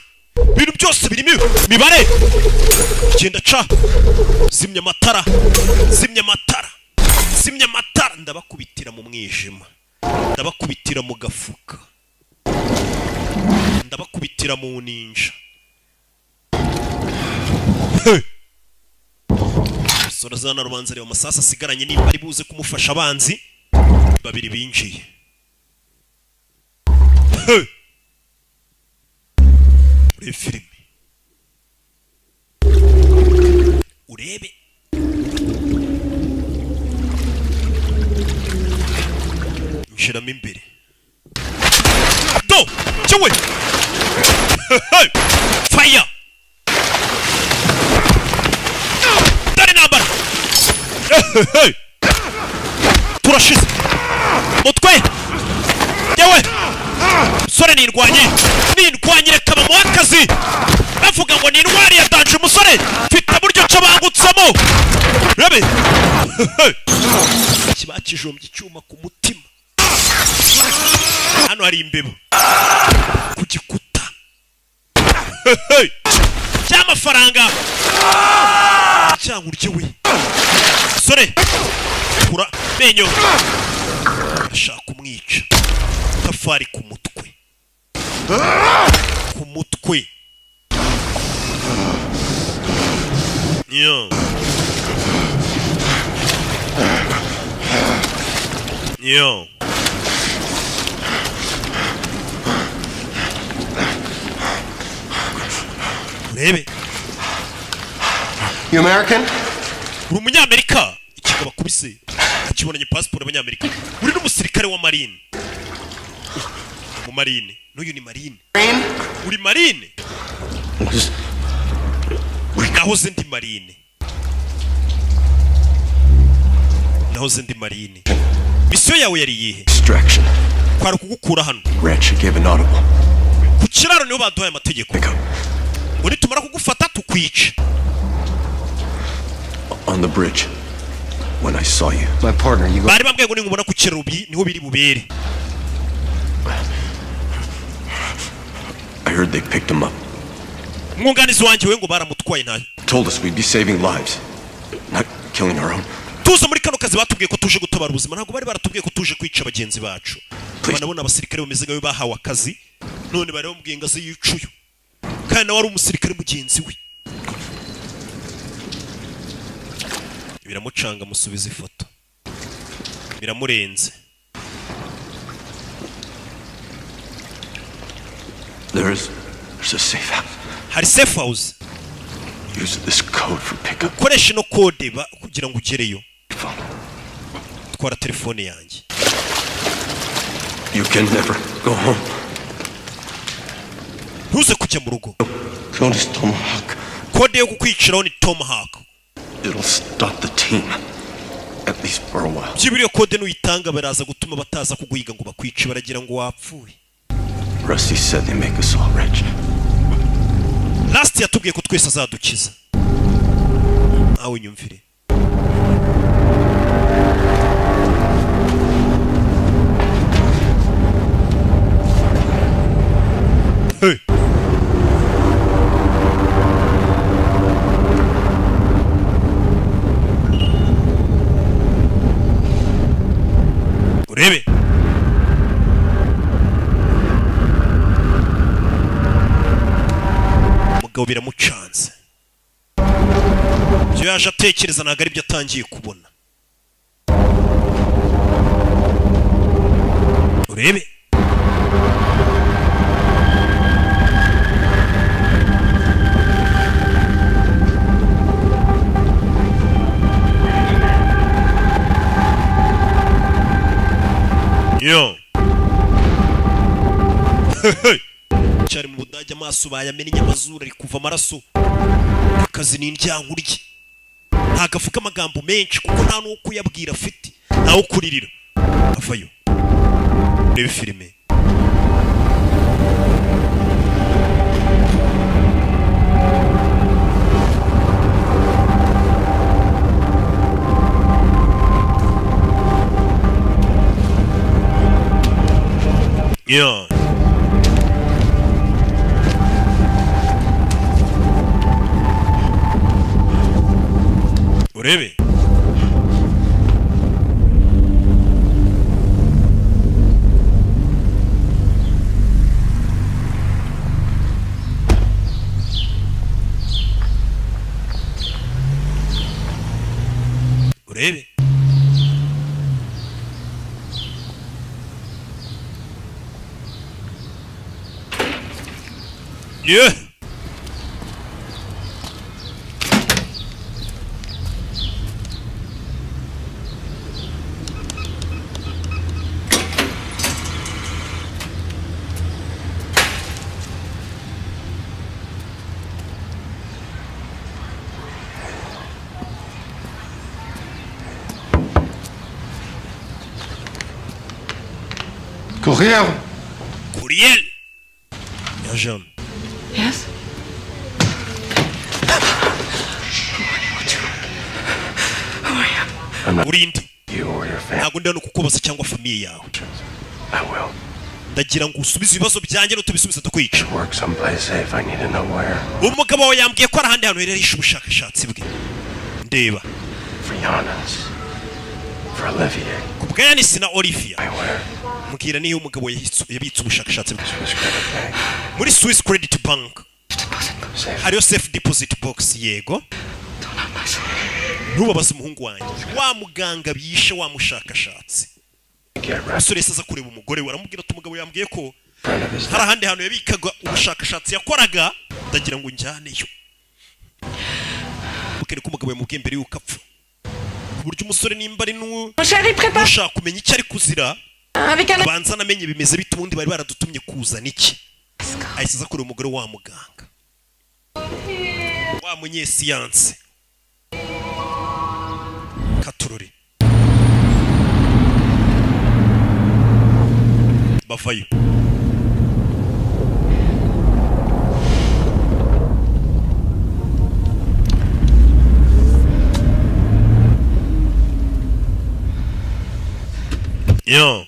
Ibintu byose birimo imibare. Genda ca, zimya amatara, zimya amatara, zimya amatara. Ndabakubitira mu mwijima, ndabakubitira mu gafuka, ndabakubitira mu ninja. Hey! Umusore azana rubanza areba amasasu asigaranye nimba ari buze kumufasha. Abanzi babiri binjiye. Hey! Urebe filime, urebe. Nshiramo imbere do cyowe. Hey! Fire! Dore intambara. Hey! Turashize mutwe yewe. Musore nirwanye, nirwanye. Reka bamuhe akazi, bavuga ngo ni intwari ya danger. Umusore mfite buryo cyo bangutsamo. Rebe kiba kijombye icyuma ku mutima. Hano hari imbeba ku gikuta cy'amafaranga cyangwa urye we. Sore, kura menyo, ashaka kumwica. Tafari ku mutwe, ku mutwe. Yo yo, urebe. You American? Uri umunyamerika? Ikigabo akubise akibonanye pasiporo y'abanyamerika. Uri n'umusirikare wa marine? Mu marine n'uyu ni marine. Uri marine? Nahoze ndi marine, nahoze ndi marine. Misiyo yawe yari iyihe? Extraction. Kwari ukugukura hano Ranch gave an audible. Ku kiraro niho baduhaye amategeko ngo nitumara kugufata tukwica. On the bridge. When I saw you. My partner, you go. Bari bambwiye ngo ningubona ku kiraro niho biri bubere. I heard they picked him up. Umwunganizi wanjye we ngo baramutwaye ntayo. Told us we'd be saving lives, not killing our own. Tuza muri kano kazi batubwiye ko tuje gutabara ubuzima, ntabwo bari baratubwiye ko tuje kwica bagenzi bacu. Banabona abasirikare bameze nkaho bahawe akazi, none bari bamubwiye ngo aze yicuye, kandi nawe ari umusirikare mugenzi we. Biramucanga, musubiza ifoto, biramurenze. There's a safe house. Hari safe house. Use this code for pickup. Ukoresha ino kode kugira ngo ugereyo. Twara telefone yanjye. You can never go home. Ntuze kujya mu rugo. Code is Tomahawk. Kode yo kukwiciraho ni Tomahawk. It'll stop the team. At least for a while. Byibura iyo kode nuyitanga baraza gutuma bataza kuguhiga ngo bakwice, baragira ngo wapfuye. Rusty said they make us all rich. Last yatubwiye ko twese azadukiza. Nawe nyumvire. Hey. Urebe. Umugabo biramucanze. Ibyo yaje atekereza ntabwo ari byo atangiye kubona. Urebe. Yo. Cyari mu Budage, amaso bayamennye, amazuru ari kuva amaraso. Akazi ni indyankurye. Ntabwo avuga amagambo menshi kuko nta n'uwo kuyabwira afite, ntawo kuririra. Avayo. Reba filime. Yeah. Urebe. Urebe. Yeah. Courrier. Courriel. Jean. Yes. Urinde. Ntabwo ndi hano kukubaza cyangwa famiye yawe. Ndagira ngo usubize ibibazo byanjye n'utubisubiza tukwica. Umugabo wawe yambwiye ko ari ahandi hantu hereresha ubushakashatsi bwe. Ndeba. For Giannis. For Olivier. Ku bwa Yanis na Olivia. Mbwira niyo umugabo yabitse ubushakashatsi bwe. Muri Swiss Credit Bank hariyo safe deposit box. Yego, ntubabaze umuhungu wanjye. Wa muganga bishe wa mushakashatsi. Umusore yahise aza kureba umugore we, aramubwira ati umugabo yambwiye ko hari ahandi hantu yabikaga ubushakashatsi yakoraga, ndagira ngo njyaneyo. Bukene ko umugabo yamubwiye mbere yuko apfa, ku buryo umusore nimba ari n'ushaka kumenya icyo ari kuzira abanza anamenye bimeze bite, ubundi bari baradutumye kuzana iki. Ahise aza kureba umugore wa muganga wa munyesiyanse. Katururi bavayo. Yo.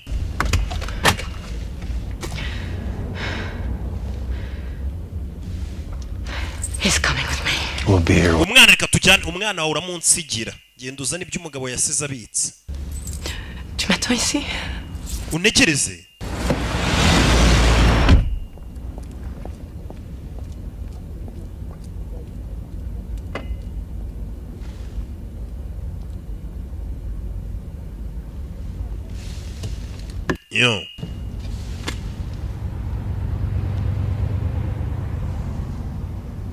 He's coming with me. We'll be here. Umwana reka tujyane, umwana wawe uramunsigira. Genda uzane ibyo umugabo yasize abitse. Tu m'attends ici? Untegereze. Yo.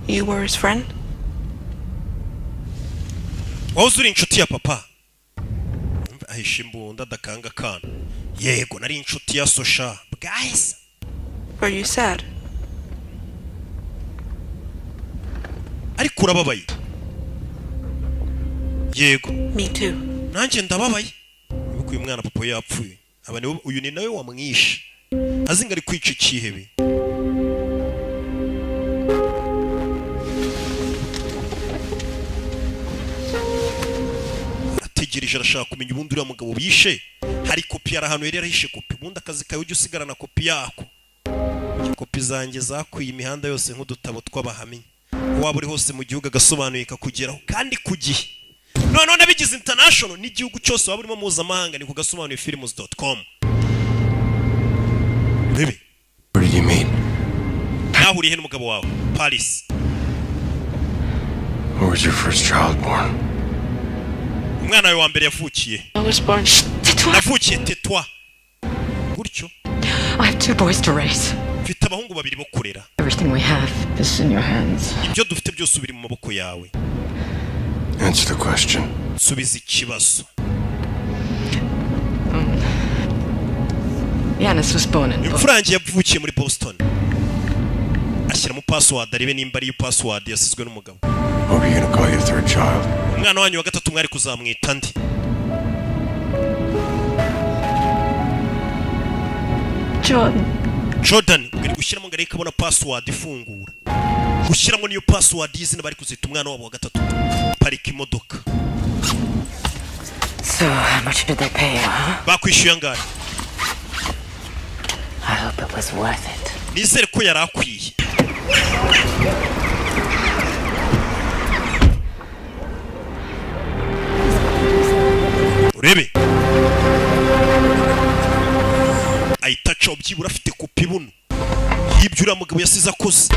You were his friend? Wahoze uri inshuti ya papa? Ahisha imbunda adakanga akana. Yego, nari inshuti ya Sosha. Bwahise. Were you sad? Ariko urababaye? Yego. Me too. Nanjye ndababaye. Ibuka uyu mwana papa yapfuye. Aba niwe, uyu ni nawe wamwishe. Azinga ari kwica ikihebe. Arategereje, arashaka kumenya ubundi uriya mugabo bishe. Hari kopi yari ahantu yari yarahishe kopi. Ubundi akazi kawe ujye usigarana kopi yako. Kopi zanjye zakwiye imihanda yose nk'udutabo tw'abahamya. Waba uri hose mu gihugu agasobanuye kakugeraho kandi ku gihe. None nabigize international n'igihugu cyose waba urimo mpuzamahanga ni kugasobanuye films.com. Baby. What did you mean? Nahuriye n'umugabo wawe Paris. Where was your first child born? Umwana wawe wa mbere yavukiye. I was born. Navukiye Tetwa. Gutyo. I have 2 boys to raise. Mfite abahungu babiri bo kurera. Everything we have is in your hands. Ibyo dufite byose biri mu maboko yawe. Answer the question. Subiza ikibazo. Yanis was born in Boston. Imfura yanjye yavukiye muri Boston. Ashyiramo password arebe nimba ari password yasizwe n'umugabo. What were you gonna call your third child? Umwana wanyu wa gatatu mwari kuzamwita nde? Jordan. Jordan, ugari gushyiramo ngo areke abona password ifungura. Gushyiramo niyo password y'izina bari kuzita umwana wabo wa gatatu. Parika imodoka. So how much did they pay you, huh? Bakwishyuye angahe? I hope it was worth it. Nizere ko yari akwiye. Urebe. Ahita aca byibura afite kopi buno y'ibyo uriya mugabo yasize akoze.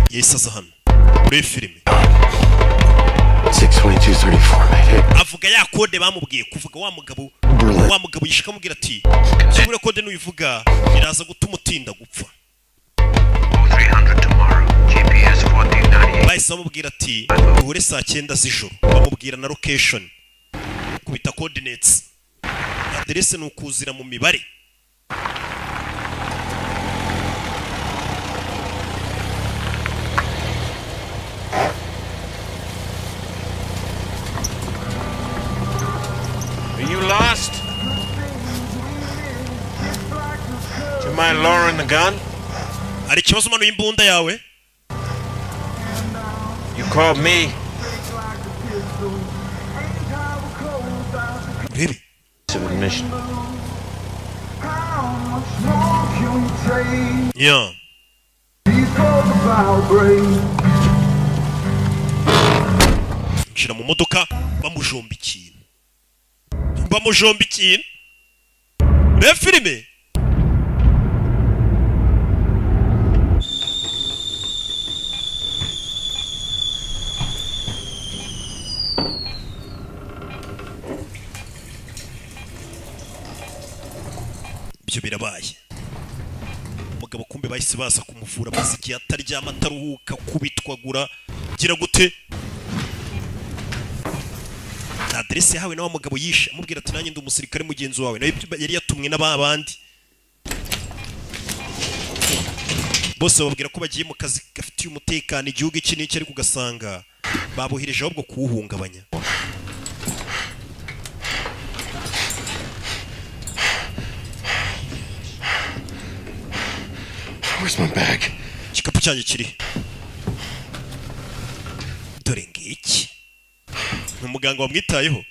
Yahise aza hano muri filime. 62234 mayday. Avuga ya kode bamubwiye kuvuga wa mugabo yishika amubwira ati kibure kode nuyivuga iraza gutuma utinda gupfa. 0300 tomorrow. GPS 1498. Bahise bamubwira ati duhure saa 9 z'ijoro. Bamubwira na location. Kubita coordinates. Address ni ukuzira mu mibare. Are you lost? Do you mind lowering the gun? Hari ikibazo manu y'imbunda yawe? You called me. Baby. Submission. Yeah. Talk about brain. Nshira mu modoka, bamujomba ikintu, bamujomba ikintu. Reba filime. Ibyo birabaye. Umugabo kumbe bahise baza kumuvura, maze igihe ataryama, ataruhuka, kubitwagura gira gute. Na aderesi yahawe na wa mugabo yishe, amubwira ati: "Nanjye ndi umusirikare mugenzi wawe." Nawe yari yatumwe n'aba bandi bose, bababwira ko bagiye mu kazi gafitiye umutekano igihugu iki n'iki, ariko ugasanga babohereje ahubwo kuwuhungabanya. Where's my bag? Igikapu cyanjye kiri? Dore ngiki. Ni umuganga wamwitayeho.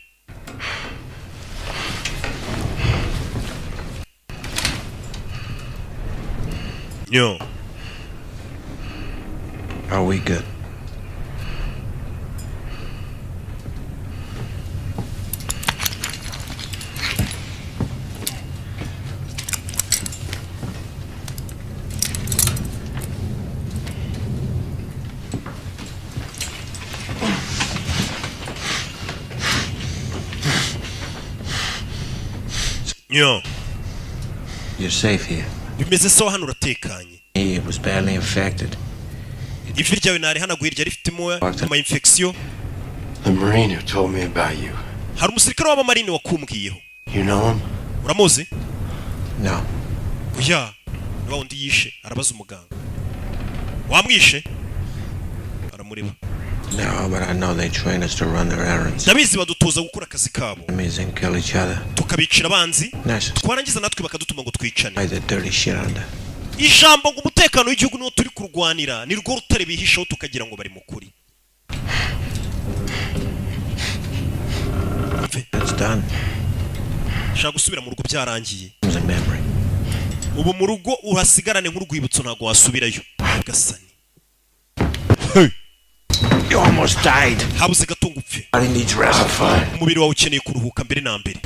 Yo. Are we good? Yo. You're safe here. Bimeze sawa hano, uratekanye. It was badly infected. Ivi ryawe narihanaguye, ryari rifitemo ama infection. The Marine who told me about you. Hari umusirikare w'abamarine wakumbwiyeho. You know him? Uramuzi? No. Oya. Ni wa wundi yishe. Arabaza umuganga: "Wamwishe?" Aramureba. No, but I know they train us to run their errands. Ndabizi, badutoza gukora akazi kabo. Enemies and kill each other. Tukabicira abanzi. Nice. Twarangiza natwe bakadutuma ngo twicane. Hide the dirty shit under. Ijambo ngo umutekano w'igihugu niwo turi kurwanira ni rwo rutare bihishaho, tukagira ngo bari mu kuri. It's done. Shaka gusubira mu rugo, byarangiye. It's a memory. Ubu mu rugo uhasigarane nk'urwibutso, ntabwo wasubirayo. Gasani. You almost died. Habuze gato ngo upfe. Body needs rest. Umubiri wawe ukeneye kuruhuka mbere na mbere.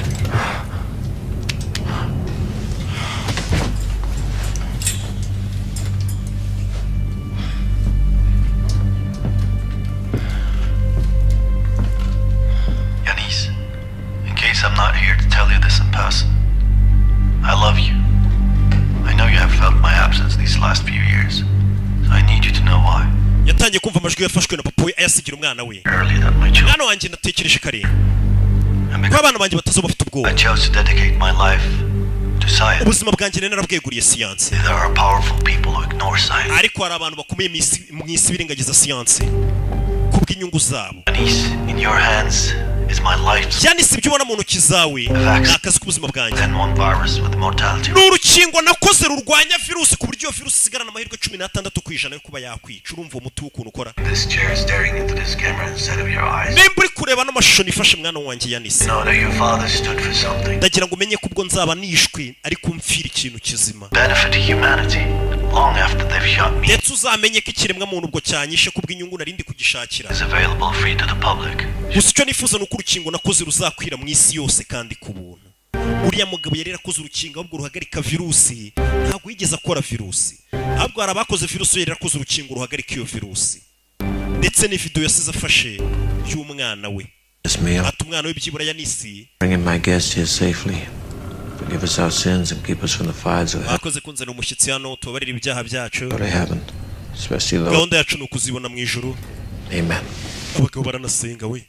Yanis, in case I'm not here to tell you this in person, I love you. I know you have felt my absence these last few years, so I need you to know why. Yatangiye kumva amajwi yafashwe na papa we, ayasigira umwana we. "Mwana wanjye, natekereje kare ko abana banjye batazoba bafite ubwoba." I chose to dedicate my life to science. Ubuzima bwanjye nari narabweguriye siyanse. There are powerful people who ignore science. Ariko hari abantu bakomeye mu isi birengagiza siyanse kubw'inyungu zabo. Yanis, in your hands is my life. Yanise, ibyo ubona mu ntoki zawe ni akazi k'ubuzima bwanjye. One virus with a mortality Ni urukingo nakoze rurwanya virusi, ku buryo iyo virusi isigarana amahirwe 16% yo kuba yakwica. Urumva uwo muti w'ukuntu ukora? This chair staring into this camera instead of your eyes. Nimba uri kureba n'amashusho nifashe, mwana wanjye Yanise, Know that your father stood for something. ndagira ngo umenye ko ubwo nzaba nishwe ariko mfira ikintu kizima. Benefit humanity long after they've shot me Ndetse uzamenye ko ikiremwa muntu ubwo cyanyishe kubw'inyungu narindi kugishakira. is available free to the public. Gusa icyo nifuza ni uko urukingo nakoze ruzakwira mu isi yose kandi ku buntu. Uriya mugabo yari yarakoze urukingo ahubwo ruhagarika virusi, ntabwo yigeze akora virusi. Ahubwo hari abakoze virusi, yari yarakoze urukingo ruhagarika iyo virusi. Ndetse n'ividewo yasize afashe y'umwana we. This meal, Ati umwana we byibura Yanisi, bringing my guests here safely. Forgive us our sins and keep us from the fires of hell. Bakoze kunzanira umushyitsi hano, tubabarire ibyaha byacu. Go to heaven, especially those. Gahunda yacu ni ukuzibona mu ijuru. Amen. Abagabo baranasenga we.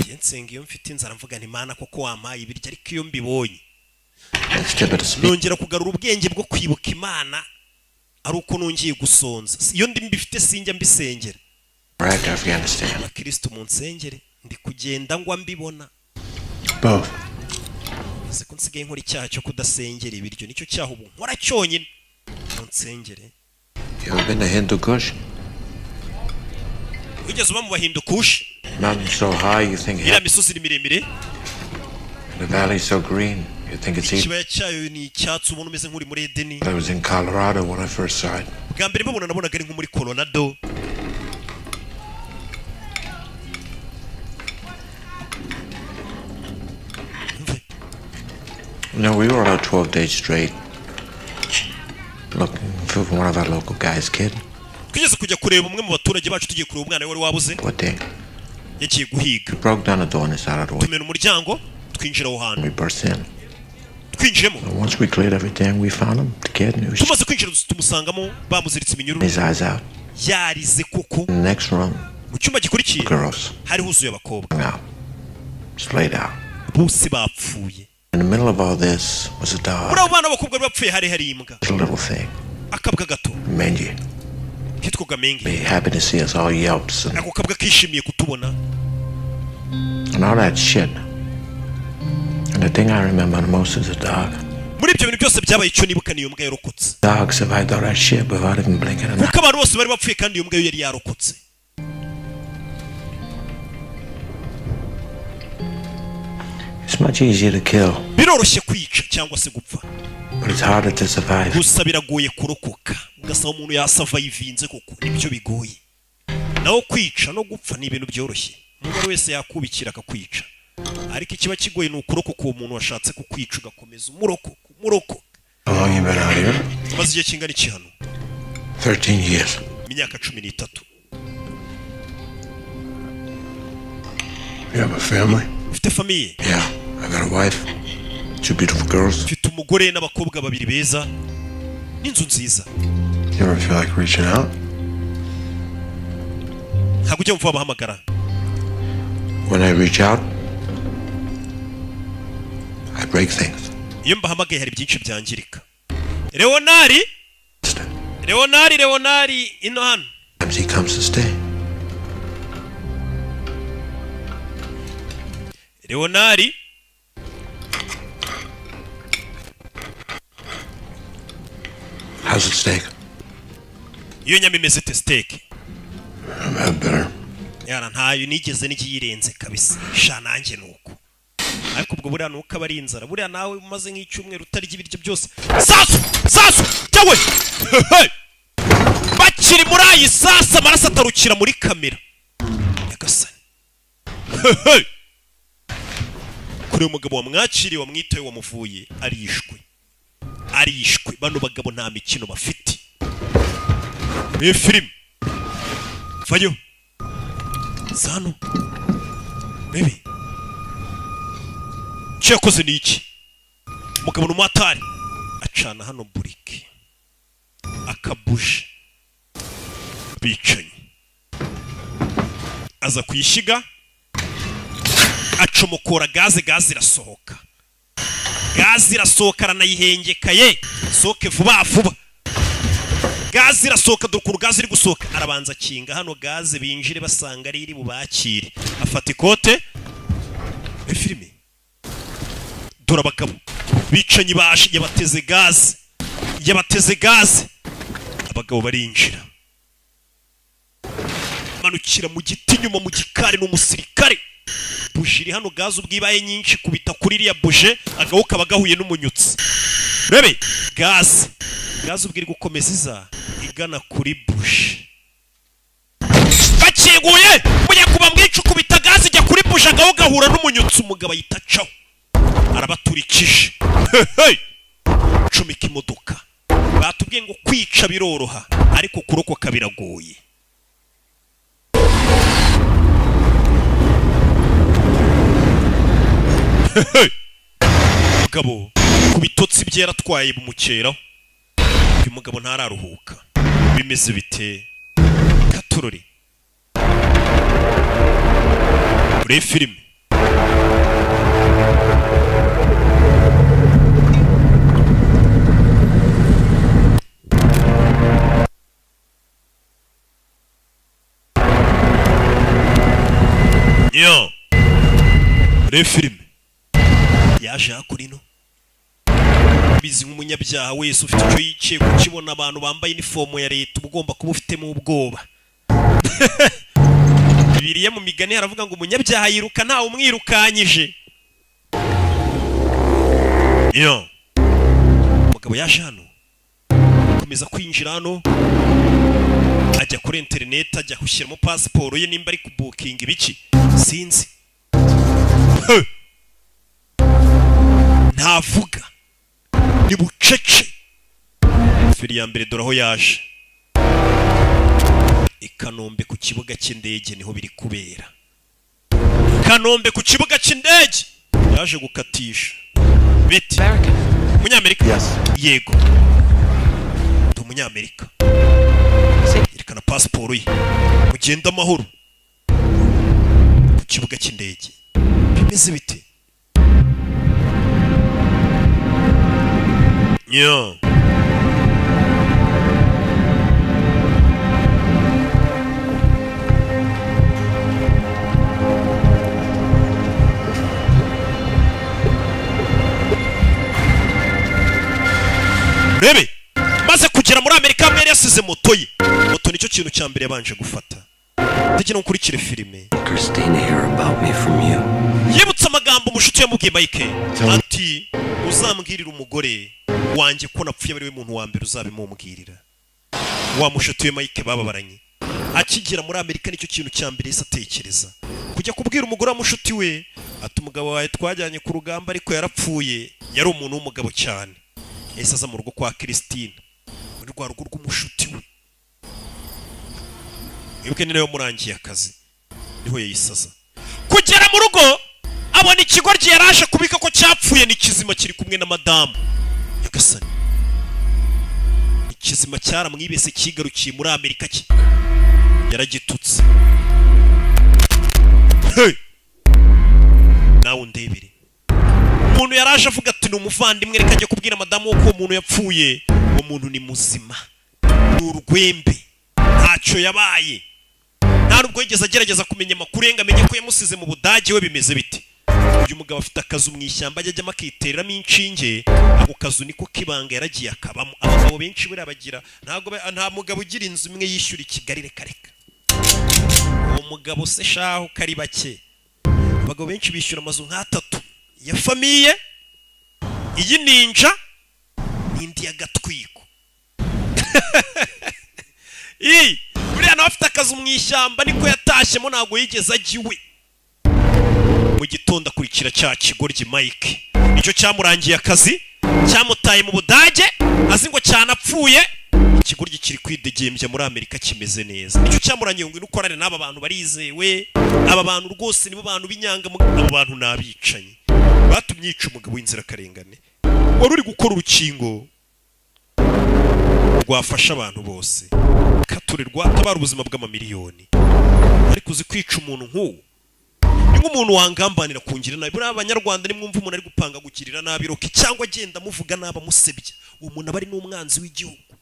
Njye nsenga iyo mfite inzara, mvuga nti: "Mana, koko wampaye ibiryo?" Ariko iyo mbibonye, Let's tip it a speak. nongera kugarura ubwenge bwo kwibuka Imana ari uko nongeye gusonza. Iyo ndi mbifite sinjya mbisengera. Iraq, Afghanistan. Abakirisitu mu nsengere, ndi kugenda ngwa mbibona. Both. Uzi ko nsigaye nkora icyaha cyo kudasengera ibiryo? Nicyo cyaha ubu nkora cyonyine. Mu nsengere. You ever been to Hindu Kush? Wigeze uba mu Bahindukushi? Mountains so high you think Iriya misozi ni miremire. the valley's so green you You think it's Eden? Ikibaya cyayo ni icyatsi, ubona umeze nk'uri muri Edeni. I was in Colorado when I first saw it. Bwa mbere babona nabonaga ari nko muri Colorado. No, we were out 12 days straight looking for one of our local guys' kid. Twigeze kujya kureba umwe mu baturage bacu, tugiye kureba umwana we wari wabuze. What day? Yagiye guhiga. Broke down the door on the side of the way. Tumena umuryango, twinjira aho hantu. We burst in. Twinjiyemo. And once we cleared everything, we found him, the kid, and he was Tumaze kwinjira tumusangamo bamuziritse iminyururu. his eyes out. Yarize koko. In the next room, Mu cyumba gikurikiye girls hari huzuye abakobwa. hung out, just laid out. Bose bapfuye. In the middle of all this was a dog, Muri abo bana b'abakobwa bari bapfuye hari imbwa, a little thing, akabwa gato Mangy. kitwaga Menge. Be happy to see us all yelps Ako kabwa kishimiye kutubona. and all that shit. And the thing I remember the most is the dog. Muri ibyo bintu byose byabaye, icyo nibuka niyo mbwa yarokotse. Dog survived all that shit without even blinking an eye. Kuko abantu bose bari bapfuye kandi iyo mbwa yo yari yarokotse. It's much easier to kill, Biroroshye kwica cyangwa se gupfa, but it's harder to survive. gusa biragoye kurokoka. Ugasaba umuntu yasavayivinze koko, nibyo bigoye. Naho kwica no gupfa ni ibintu byoroshye, umuntu wese yakubikira akakwica, ariko ikiba kigoye ni ukurokoka uwo muntu washatse kukwica, ugakomeza umurokoka umurokoka. How long you been out here? Umaze igihe kingana iki hano? 13 years. Imyaka 13. You have a family? Ufite famille? Yeah, I got a wife, two beautiful girls. Mfite umugore n'abakobwa babiri beza n'inzu nziza. You ever feel like reaching out? Ntabwo ujya wumva wabahamagara? When I reach out, I break things. Iyo mbahamagaye hari byinshi byangirika. Leonari, Leonari, Leonari, ino hano. Sometimes he comes to stay. Leonari. How's the steak? Iyo nyama imeze ite, steak? I've had better. Yana ntayo nigeze n'ikiyirenze kabisa. Sha, nanjye nuko, ariko ubwo buriya nuko aba ari inzara. Buriya nawe umaze nk'icyumweru utarya ibiryo byose. Sasu, sasu cyawe. Hey! Bakiri muri ayi sasa, amaraso atarukira muri kamera. Nyagasani. Hey! Kuri uyu mugabo wamwakiriye, wamwitaye, wamuvuye, arishwe, arishwe. Bano bagabo nta mikino bafite. Ni filime vayo zano bebe. Icyo yakoze ni iki? Umugabo ni umumotari, acana hano burike akabuje bicanyi, aza kuyishyiga, acomokora gaze. Gaze irasohoka, gaze irasohoka, aranayihengeka ye sohoke vuba vuba. Gaze irasohoka, dore ukuntu gaze iri gusohoka. Arabanza akinga hano gaze, binjire basanga ari iri bubakire. Afata ikote. Filime. Dore abagabo bicanyi baje, yabateze gaze, yabateze gaze. Abagabo barinjira, manukira mu giti inyuma mu gikari n'umusirikare. Buji iri hano, gaze ubwibaye nyinshi kubita kuri iriya buje, agahu kaba gahuye n'umunyutsi. Rebe gaze, gaze ubwo iri gukomeza iza igana kuri buje. Bakinguye, muyakuba mwica, ukubita gaze ijya kuri buje, agahu gahura n'umunyutsi, umugabo ahita acaho, arabaturikije. Hey! Cumika imodoka. Batubwiye ngo kwica biroroha, ariko kurokoka biragoye. Hey! Mugabo ku bitotsi bye yaratwaye bumukeraho. Uyu mugabo ntararuhuka. Bimeze bite? Katurori uri filime. Yo, uri filime. Yaje hakurino bizi nk'umunyabyaha wese ufite icyo yiciye. Kukibona abantu bambaye inifomo ya leta uba ugomba kuba ufitemo ubwoba. Bibiliya mu migani haravuga ngo umunyabyaha yiruka ntawe umwirukanyije. Yo, umugabo yaje hano, akomeza kwinjira hano, ajya kuri interineti, ajya gushyiramo pasiporo ye, nimba ari kubukinga ibiki sinzi. He! Ntavuga, ni bucece. Feri ya mbere, dore aho yaje, i Kanombe ku kibuga cy'indege, niho biri kubera. Kanombe ku kibuga cy'indege yaje gukatisha biti. Umunyamerika? Yego, ndi Umunyamerika. Yerekana pasiporo ye. Mugende amahoro. Ku kibuga cy'indege bimeze bite? Yo, rebe, maze kugera muri Amerika hamwe yari yasize moto ye. Moto nicyo kintu cya mbere yabanje gufata. Ndagira ngo ukurikire filime. Christine hear about me from you. Yibutse amagambo umushuti yamubwiye Mike, ati uzambwirira umugore wanjye ko napfuye, ari we muntu wa mbere uzabimubwirira. Wa mushuti we Mike bababaranye. Akigera muri Amerika nicyo kintu cya mbere yahise atekereza kujya kubwira umugore wa mushuti we, ati umugabo wawe twajyanye ku rugamba ariko yarapfuye, yari umuntu w'umugabo cyane. Yahise aza mu rugo kwa Christine, muri rwa rugo rw'umushuti we. Wibuke ni nawe murangiye akazi, niho yayisaza. Kugera mu rugo abona ikigoryi yaraje kubika ko cyapfuye ni kizima, kiri kumwe na madamu. Nyagasani, ikizima cyaramwibese, kigarukiye muri Amerika, cye yaragitutse. Hey! Nawe undebere, umuntu yaraje avuga ati ni umuvandimwe, reka ajye kubwira madamu ko uwo muntu yapfuye. Uwo muntu ni muzima, ni urwembe, ntacyo yabaye. Nta nubwo yigeze agerageza kumenya amakuru ye ngo amenye ko yamusize mu Budage we bimeze bite. Uyu mugabo afite akazu mu ishyamba ajya ajyamo akitereramo inshinge. Ako kazu niko kibanga yaragiye akabamo. Abagabo benshi buriya bagira, ntabwo nta mugabo ugira inzu imwe yishyura i Kigali, reka reka. Uwo mugabo se shaho kari bake. Abagabo benshi bishyura amazu nk'atatu ya famille, iyi ninja n'indi y'agatwiko. Ii, buriya nawe afite akazu mu ishyamba, niko yatashyemo, ntabwo yigeze ajya iwe. Mu gitondo akurikira cya kigoryi Mike, nicyo cyamurangiye akazi, cyamutaye mu Budage azi ngo cyanapfuye. Ikigoryi kiri kwidegembya muri Amerika kimeze neza. Nicyo cyamurangiye ngo ukorane n'aba bantu barizewe, aba bantu rwose nibo bantu b'inyangamugayo, abo bantu ni abicanyi batumye yica umugabo w'inzirakarengane wari uri gukora urukingo rwafasha abantu bose, kature rwatabara ubuzima bw'amamiliyoni. Ariko uzi kwica umuntu nk'uwo ni nk'umuntu wangambanira kungira nabi. Buriya Abanyarwanda nimwumva umuntu ari gupanga gukirira nabi Rocky cyangwa agenda amuvuga nabi amusebya, uwo muntu aba ari n'umwanzi w'igihugu.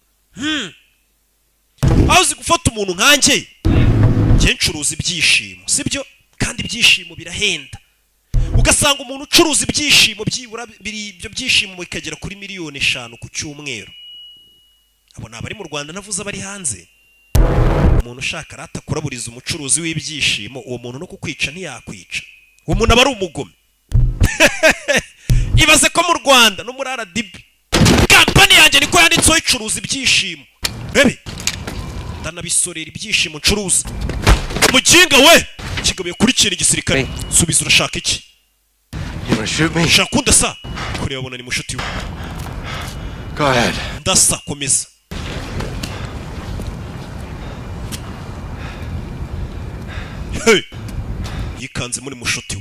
Aho uzi gufata umuntu nkanjye, njye ncuruza ibyishimo, sibyo? Kandi ibyishimo birahenda. Ugasanga umuntu ucuruza ibyishimo byibura ibyo byishimo bikagera kuri 5 miliyoni ku cyumweru. Abo ni abari mu Rwanda, navuze abari hanze. Umuntu ushaka rata kuraburiza umucuruzi w'ibyishimo, uwo muntu no kukwica ntiyakwica, uwo muntu aba ari umugome. Ibaze ko mu Rwanda no muri RDB kampani yanjye niko yanditseho, icuruza ibyishimo. Bebe, ndanabisorera ibyishimo ncuruza. Muginga we kigabuye kurikira igisirikare. Subiza, urashaka iki? You wanna shoot me? Ushaka kundasa? Kureba abona ni mushuti we. Go ahead. Ndasa, komeza. Hey! Yikanze muri mushuti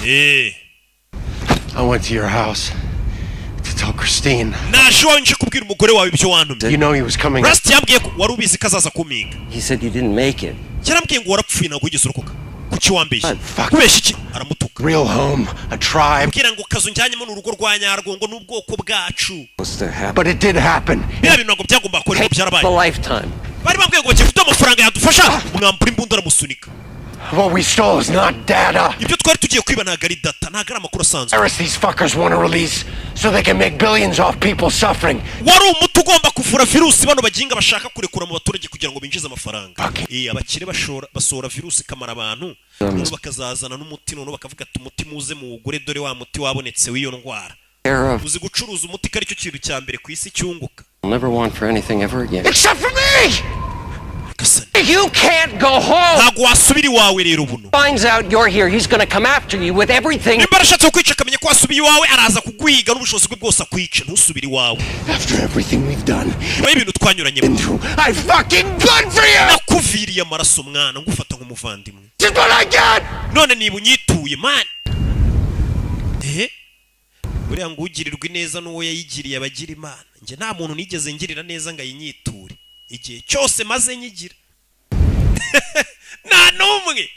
we. I went to your house to tell Christine. Naje iwawe nje kubwira umugore wawe ibyo wantumye. You know he was coming. Rusty yambwiye ko wari ubizi ko azaza kumpinga. He said you didn't make it. Yarambwiye ngo warapfuye, ntabwo wigeze urokoka. Kuki wambeshye? Kubeshya iki? Aramutuka. Real home, a tribe. Mbwira ngo kazu njyanyemo ni urugo rwa nyarwo, ngo n'ubwoko bwacu. What's to happen? But it did happen. Biriya bintu ntabwo byagomba gukora, ariko byarabaye. A lifetime. Bari bambwiye ngo bagiye kuduha amafaranga yadufasha. Mwambura imbunda, aramusunika. What we stole is not data. Ibyo twari tugiye kwiba ntabwo ari data, ntabwo ari amakuru asanzwe. Virus these fuckers want to release so they can make billions off people suffering. Wari umuti ugomba kuvura virusi bano baginga bashaka kurekura mu baturage kugira ngo binjize amafaranga. Abakire bashora basohora virusi ikamara abantu, noneho bakazazana n'umuti, noneho bakavuga ati umuti muze muwugure, dore wa muti wabonetse w'iyo ndwara. Care of. Uzi gucuruza umuti ko aricyo kintu cya mbere ku isi cyunguka? I'll never want for anything ever again. Except for me! You can't go home! Ntabwo wasubira iwawe rero buno. Finds out you're here, he's gonna come after you with everything. Nimba arashatse kukwica, akamenya ko wasubiye iwawe, araza kuguhiga n'ubushobozi bwe bwose akwica. Ntusubire iwawe. After everything we've done, Nyuma y'ibintu twanyuranyemo, I fucking bled for you! Nakuviriye amaraso mwana, ngufata nk'umuvandimwe. This is what I get! None niba unyituye man, eh, buriya ngo ugirirwa ineza n'uwo yayigiriye abagira Imana. Njye nta muntu nigeze ngirira neza ngo ayinyiture igihe cyose maze nyigira, nta n'umwe.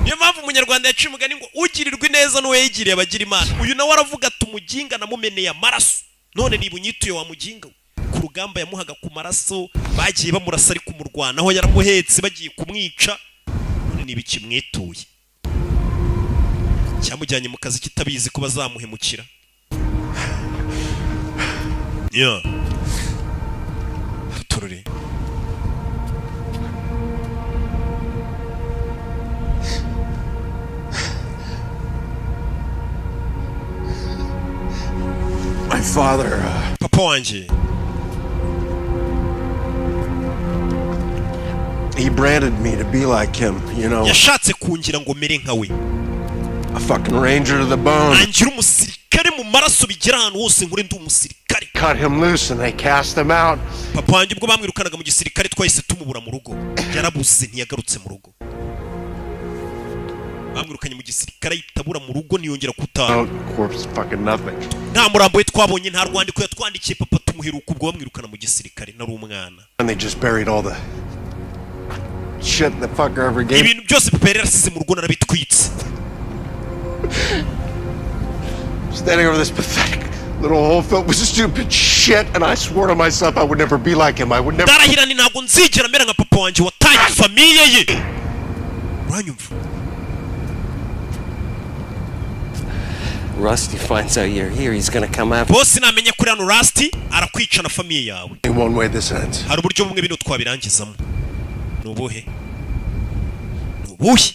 Niyo mpamvu Umunyarwanda yaciye umugani ngo ugirirwa ineza n'uwo yayigiriye abagira Imana. Uyu nawe aravuga ati umuginga namumeneye amaraso, none niba unyituye wa muginga we. Ku rugamba yamuhaga ku maraso, bagiye bamurasa ari kumurwanaho, yaramuhetse bagiye kumwica, none niba ikimwituye cyamujyanye mu kazi kitabizi ko bazamuhemukira. Yeah. Turore. My father, Papa wanjye, he branded me to be like him. Yashatse kungira ngo mere nka we. A fucking ranger to the bone. Angira umusirikare mu maraso, bigera ahantu hose nkure ndi umusirikare. Cut him loose and they cast him out. Papa wanjye ubwo bamwirukanaga mu gisirikare, twahise tumubura mu rugo. Yarabuze, ntiyagarutse mu rugo. Bamwirukanye mu gisirikare ahita abura mu rugo, ntiyongera kutaha. No corpse, fucking nothing. Nta murambo we twabonye, nta rwandiko yatwandikiye. Papa tumuheruka ubwo bamwirukana mu gisirikare, nari umwana. And they just buried all the shit the fucker ever gave. Ibintu byose papa yari yarasize mu rugo narabitwitse. Standing over this pathetic little hole filled with stupid shit, and I swore to myself I would never be like him. I would never. Ndarahira ni ntabwo nzigera mera nka papa wanjye wataye famille ye. Uranyumva? Rusty finds out you're here, he's gonna come after. Bosi namenya kuri hano, Rusty arakwica na famille yawe. In one way this ends. Hari uburyo bumwe bino twabirangizamo. Ni ubuhe? Ni ubuhe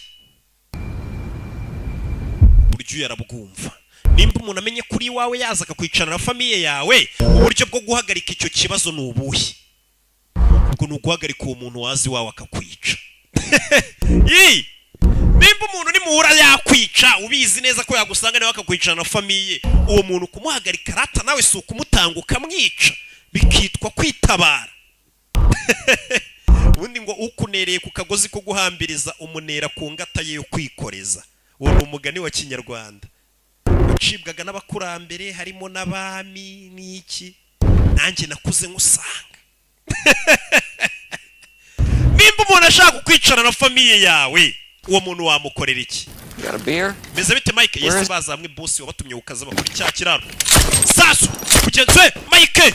buryo? Yarabwumva. Nimba umuntu amenye kuri iwawe yaza akakwicarana na famille yawe, uburyo bwo guhagarika icyo kibazo ni ubuhe? Ubwo ni uguhagarika uwo muntu wazi iwawe akakwica. Yi! Nimba umuntu nimuhura yakwica, ubizi neza ko yagusanga nawe akakwicarana na famille, uwo muntu kumuhagarika rata nawe si ukumutanga ukamwica, bikitwa kwitabara? Ubundi ngo ukunereye ku kagozi ko guhambiriza umunera ku ngata ye yo kwikoreza. Uwo ni umugani wa Kinyarwanda wacibwaga n'abakurambere, harimo n'abami n'iki. Nanjye nakuze nkusanga. Nimba umuntu ashaka kukwicara na famille yawe, uwo muntu wamukorera iki? You got a beer? Meze bite, Mike? Yesi bazamwe bosi wabatumye ukaza bakora cya kiraro. Sasu mugenzi we Mike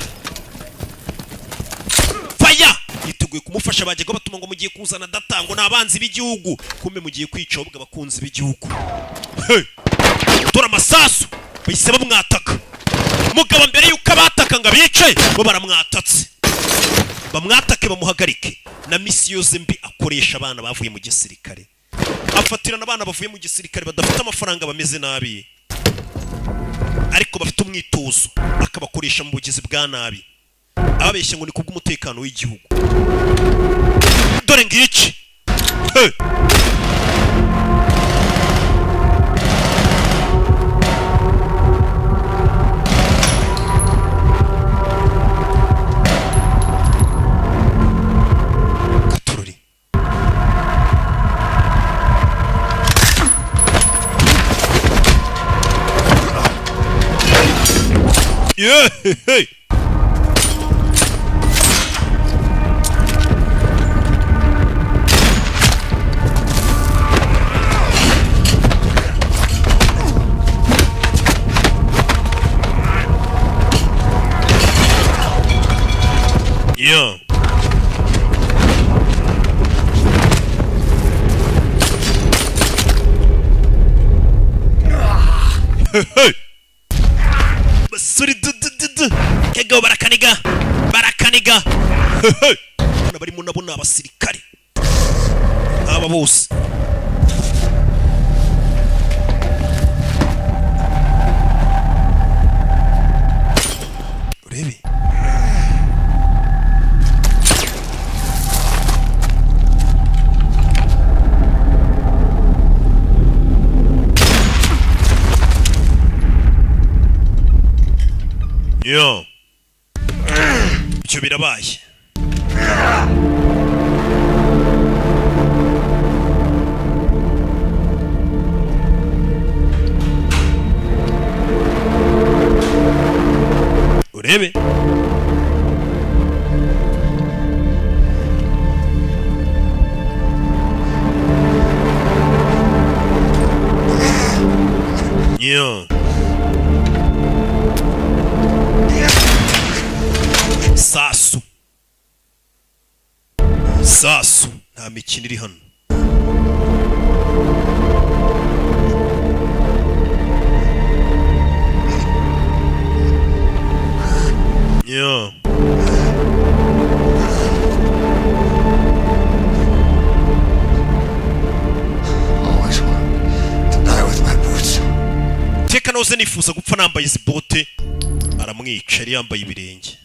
faya yiteguye kumufasha. Bajyaga batuma ngo mugiye kuzana data, ngo ni abanzi b'igihugu, kumbe mugiye kwica ahubwo abakunzi b'igihugu. Hey! Dore amasasu, bahise bamwataka mugabo. Mbere yuko abataka ngo abice, bo baramwatatse, bamwatake bamuhagarike. Na misiyo ze mbi akoresha abana bavuye mu gisirikare, afatirana abana bavuye mu gisirikare badafite amafaranga, bameze nabi ariko bafite umwitozo, akabakoresha mu bugizi bwa nabi, ababeshya ngo ni kubw'umutekano w'igihugu. Dore ngiki. Hey! Katururi. Yeah, hey. Yeah. Hey, hey. Basuri du du du du. Kego barakaniga. Barakaniga. Hey, hey. Bana barimo nabo ni abasirikare. Aba bose. Urebe, yo, ibyo birabaye. Urebe, yo, sasu sasu, nta mikino iri hano. Yo. Always wanted to die with my boots. Teka nahoze nifuza gupfa nambaye izi bote. Aramwica, yari yambaye ibirenge.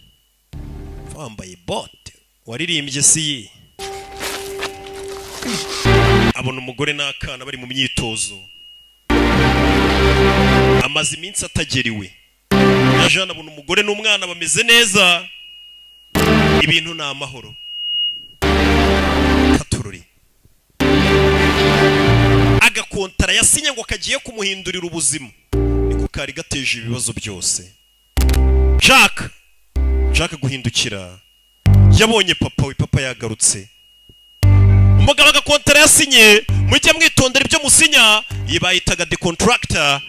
Wambaye bote waririmbye si ye. Abona umugore n'akana bari mu myitozo, amaze iminsi atageriwe. Yaje hano abona umugore n'umwana bameze neza, ibintu ni amahoro. Katururi agakontara yasinye ngo kagiye kumuhindurira ubuzima, niko kari gateje ibibazo byose. Jack guhindukira yabonye papa we, papa yagarutse. Umugabo agakontara yasinye, mujye mwitondera ibyo musinya, iyi bayitaga the contractor.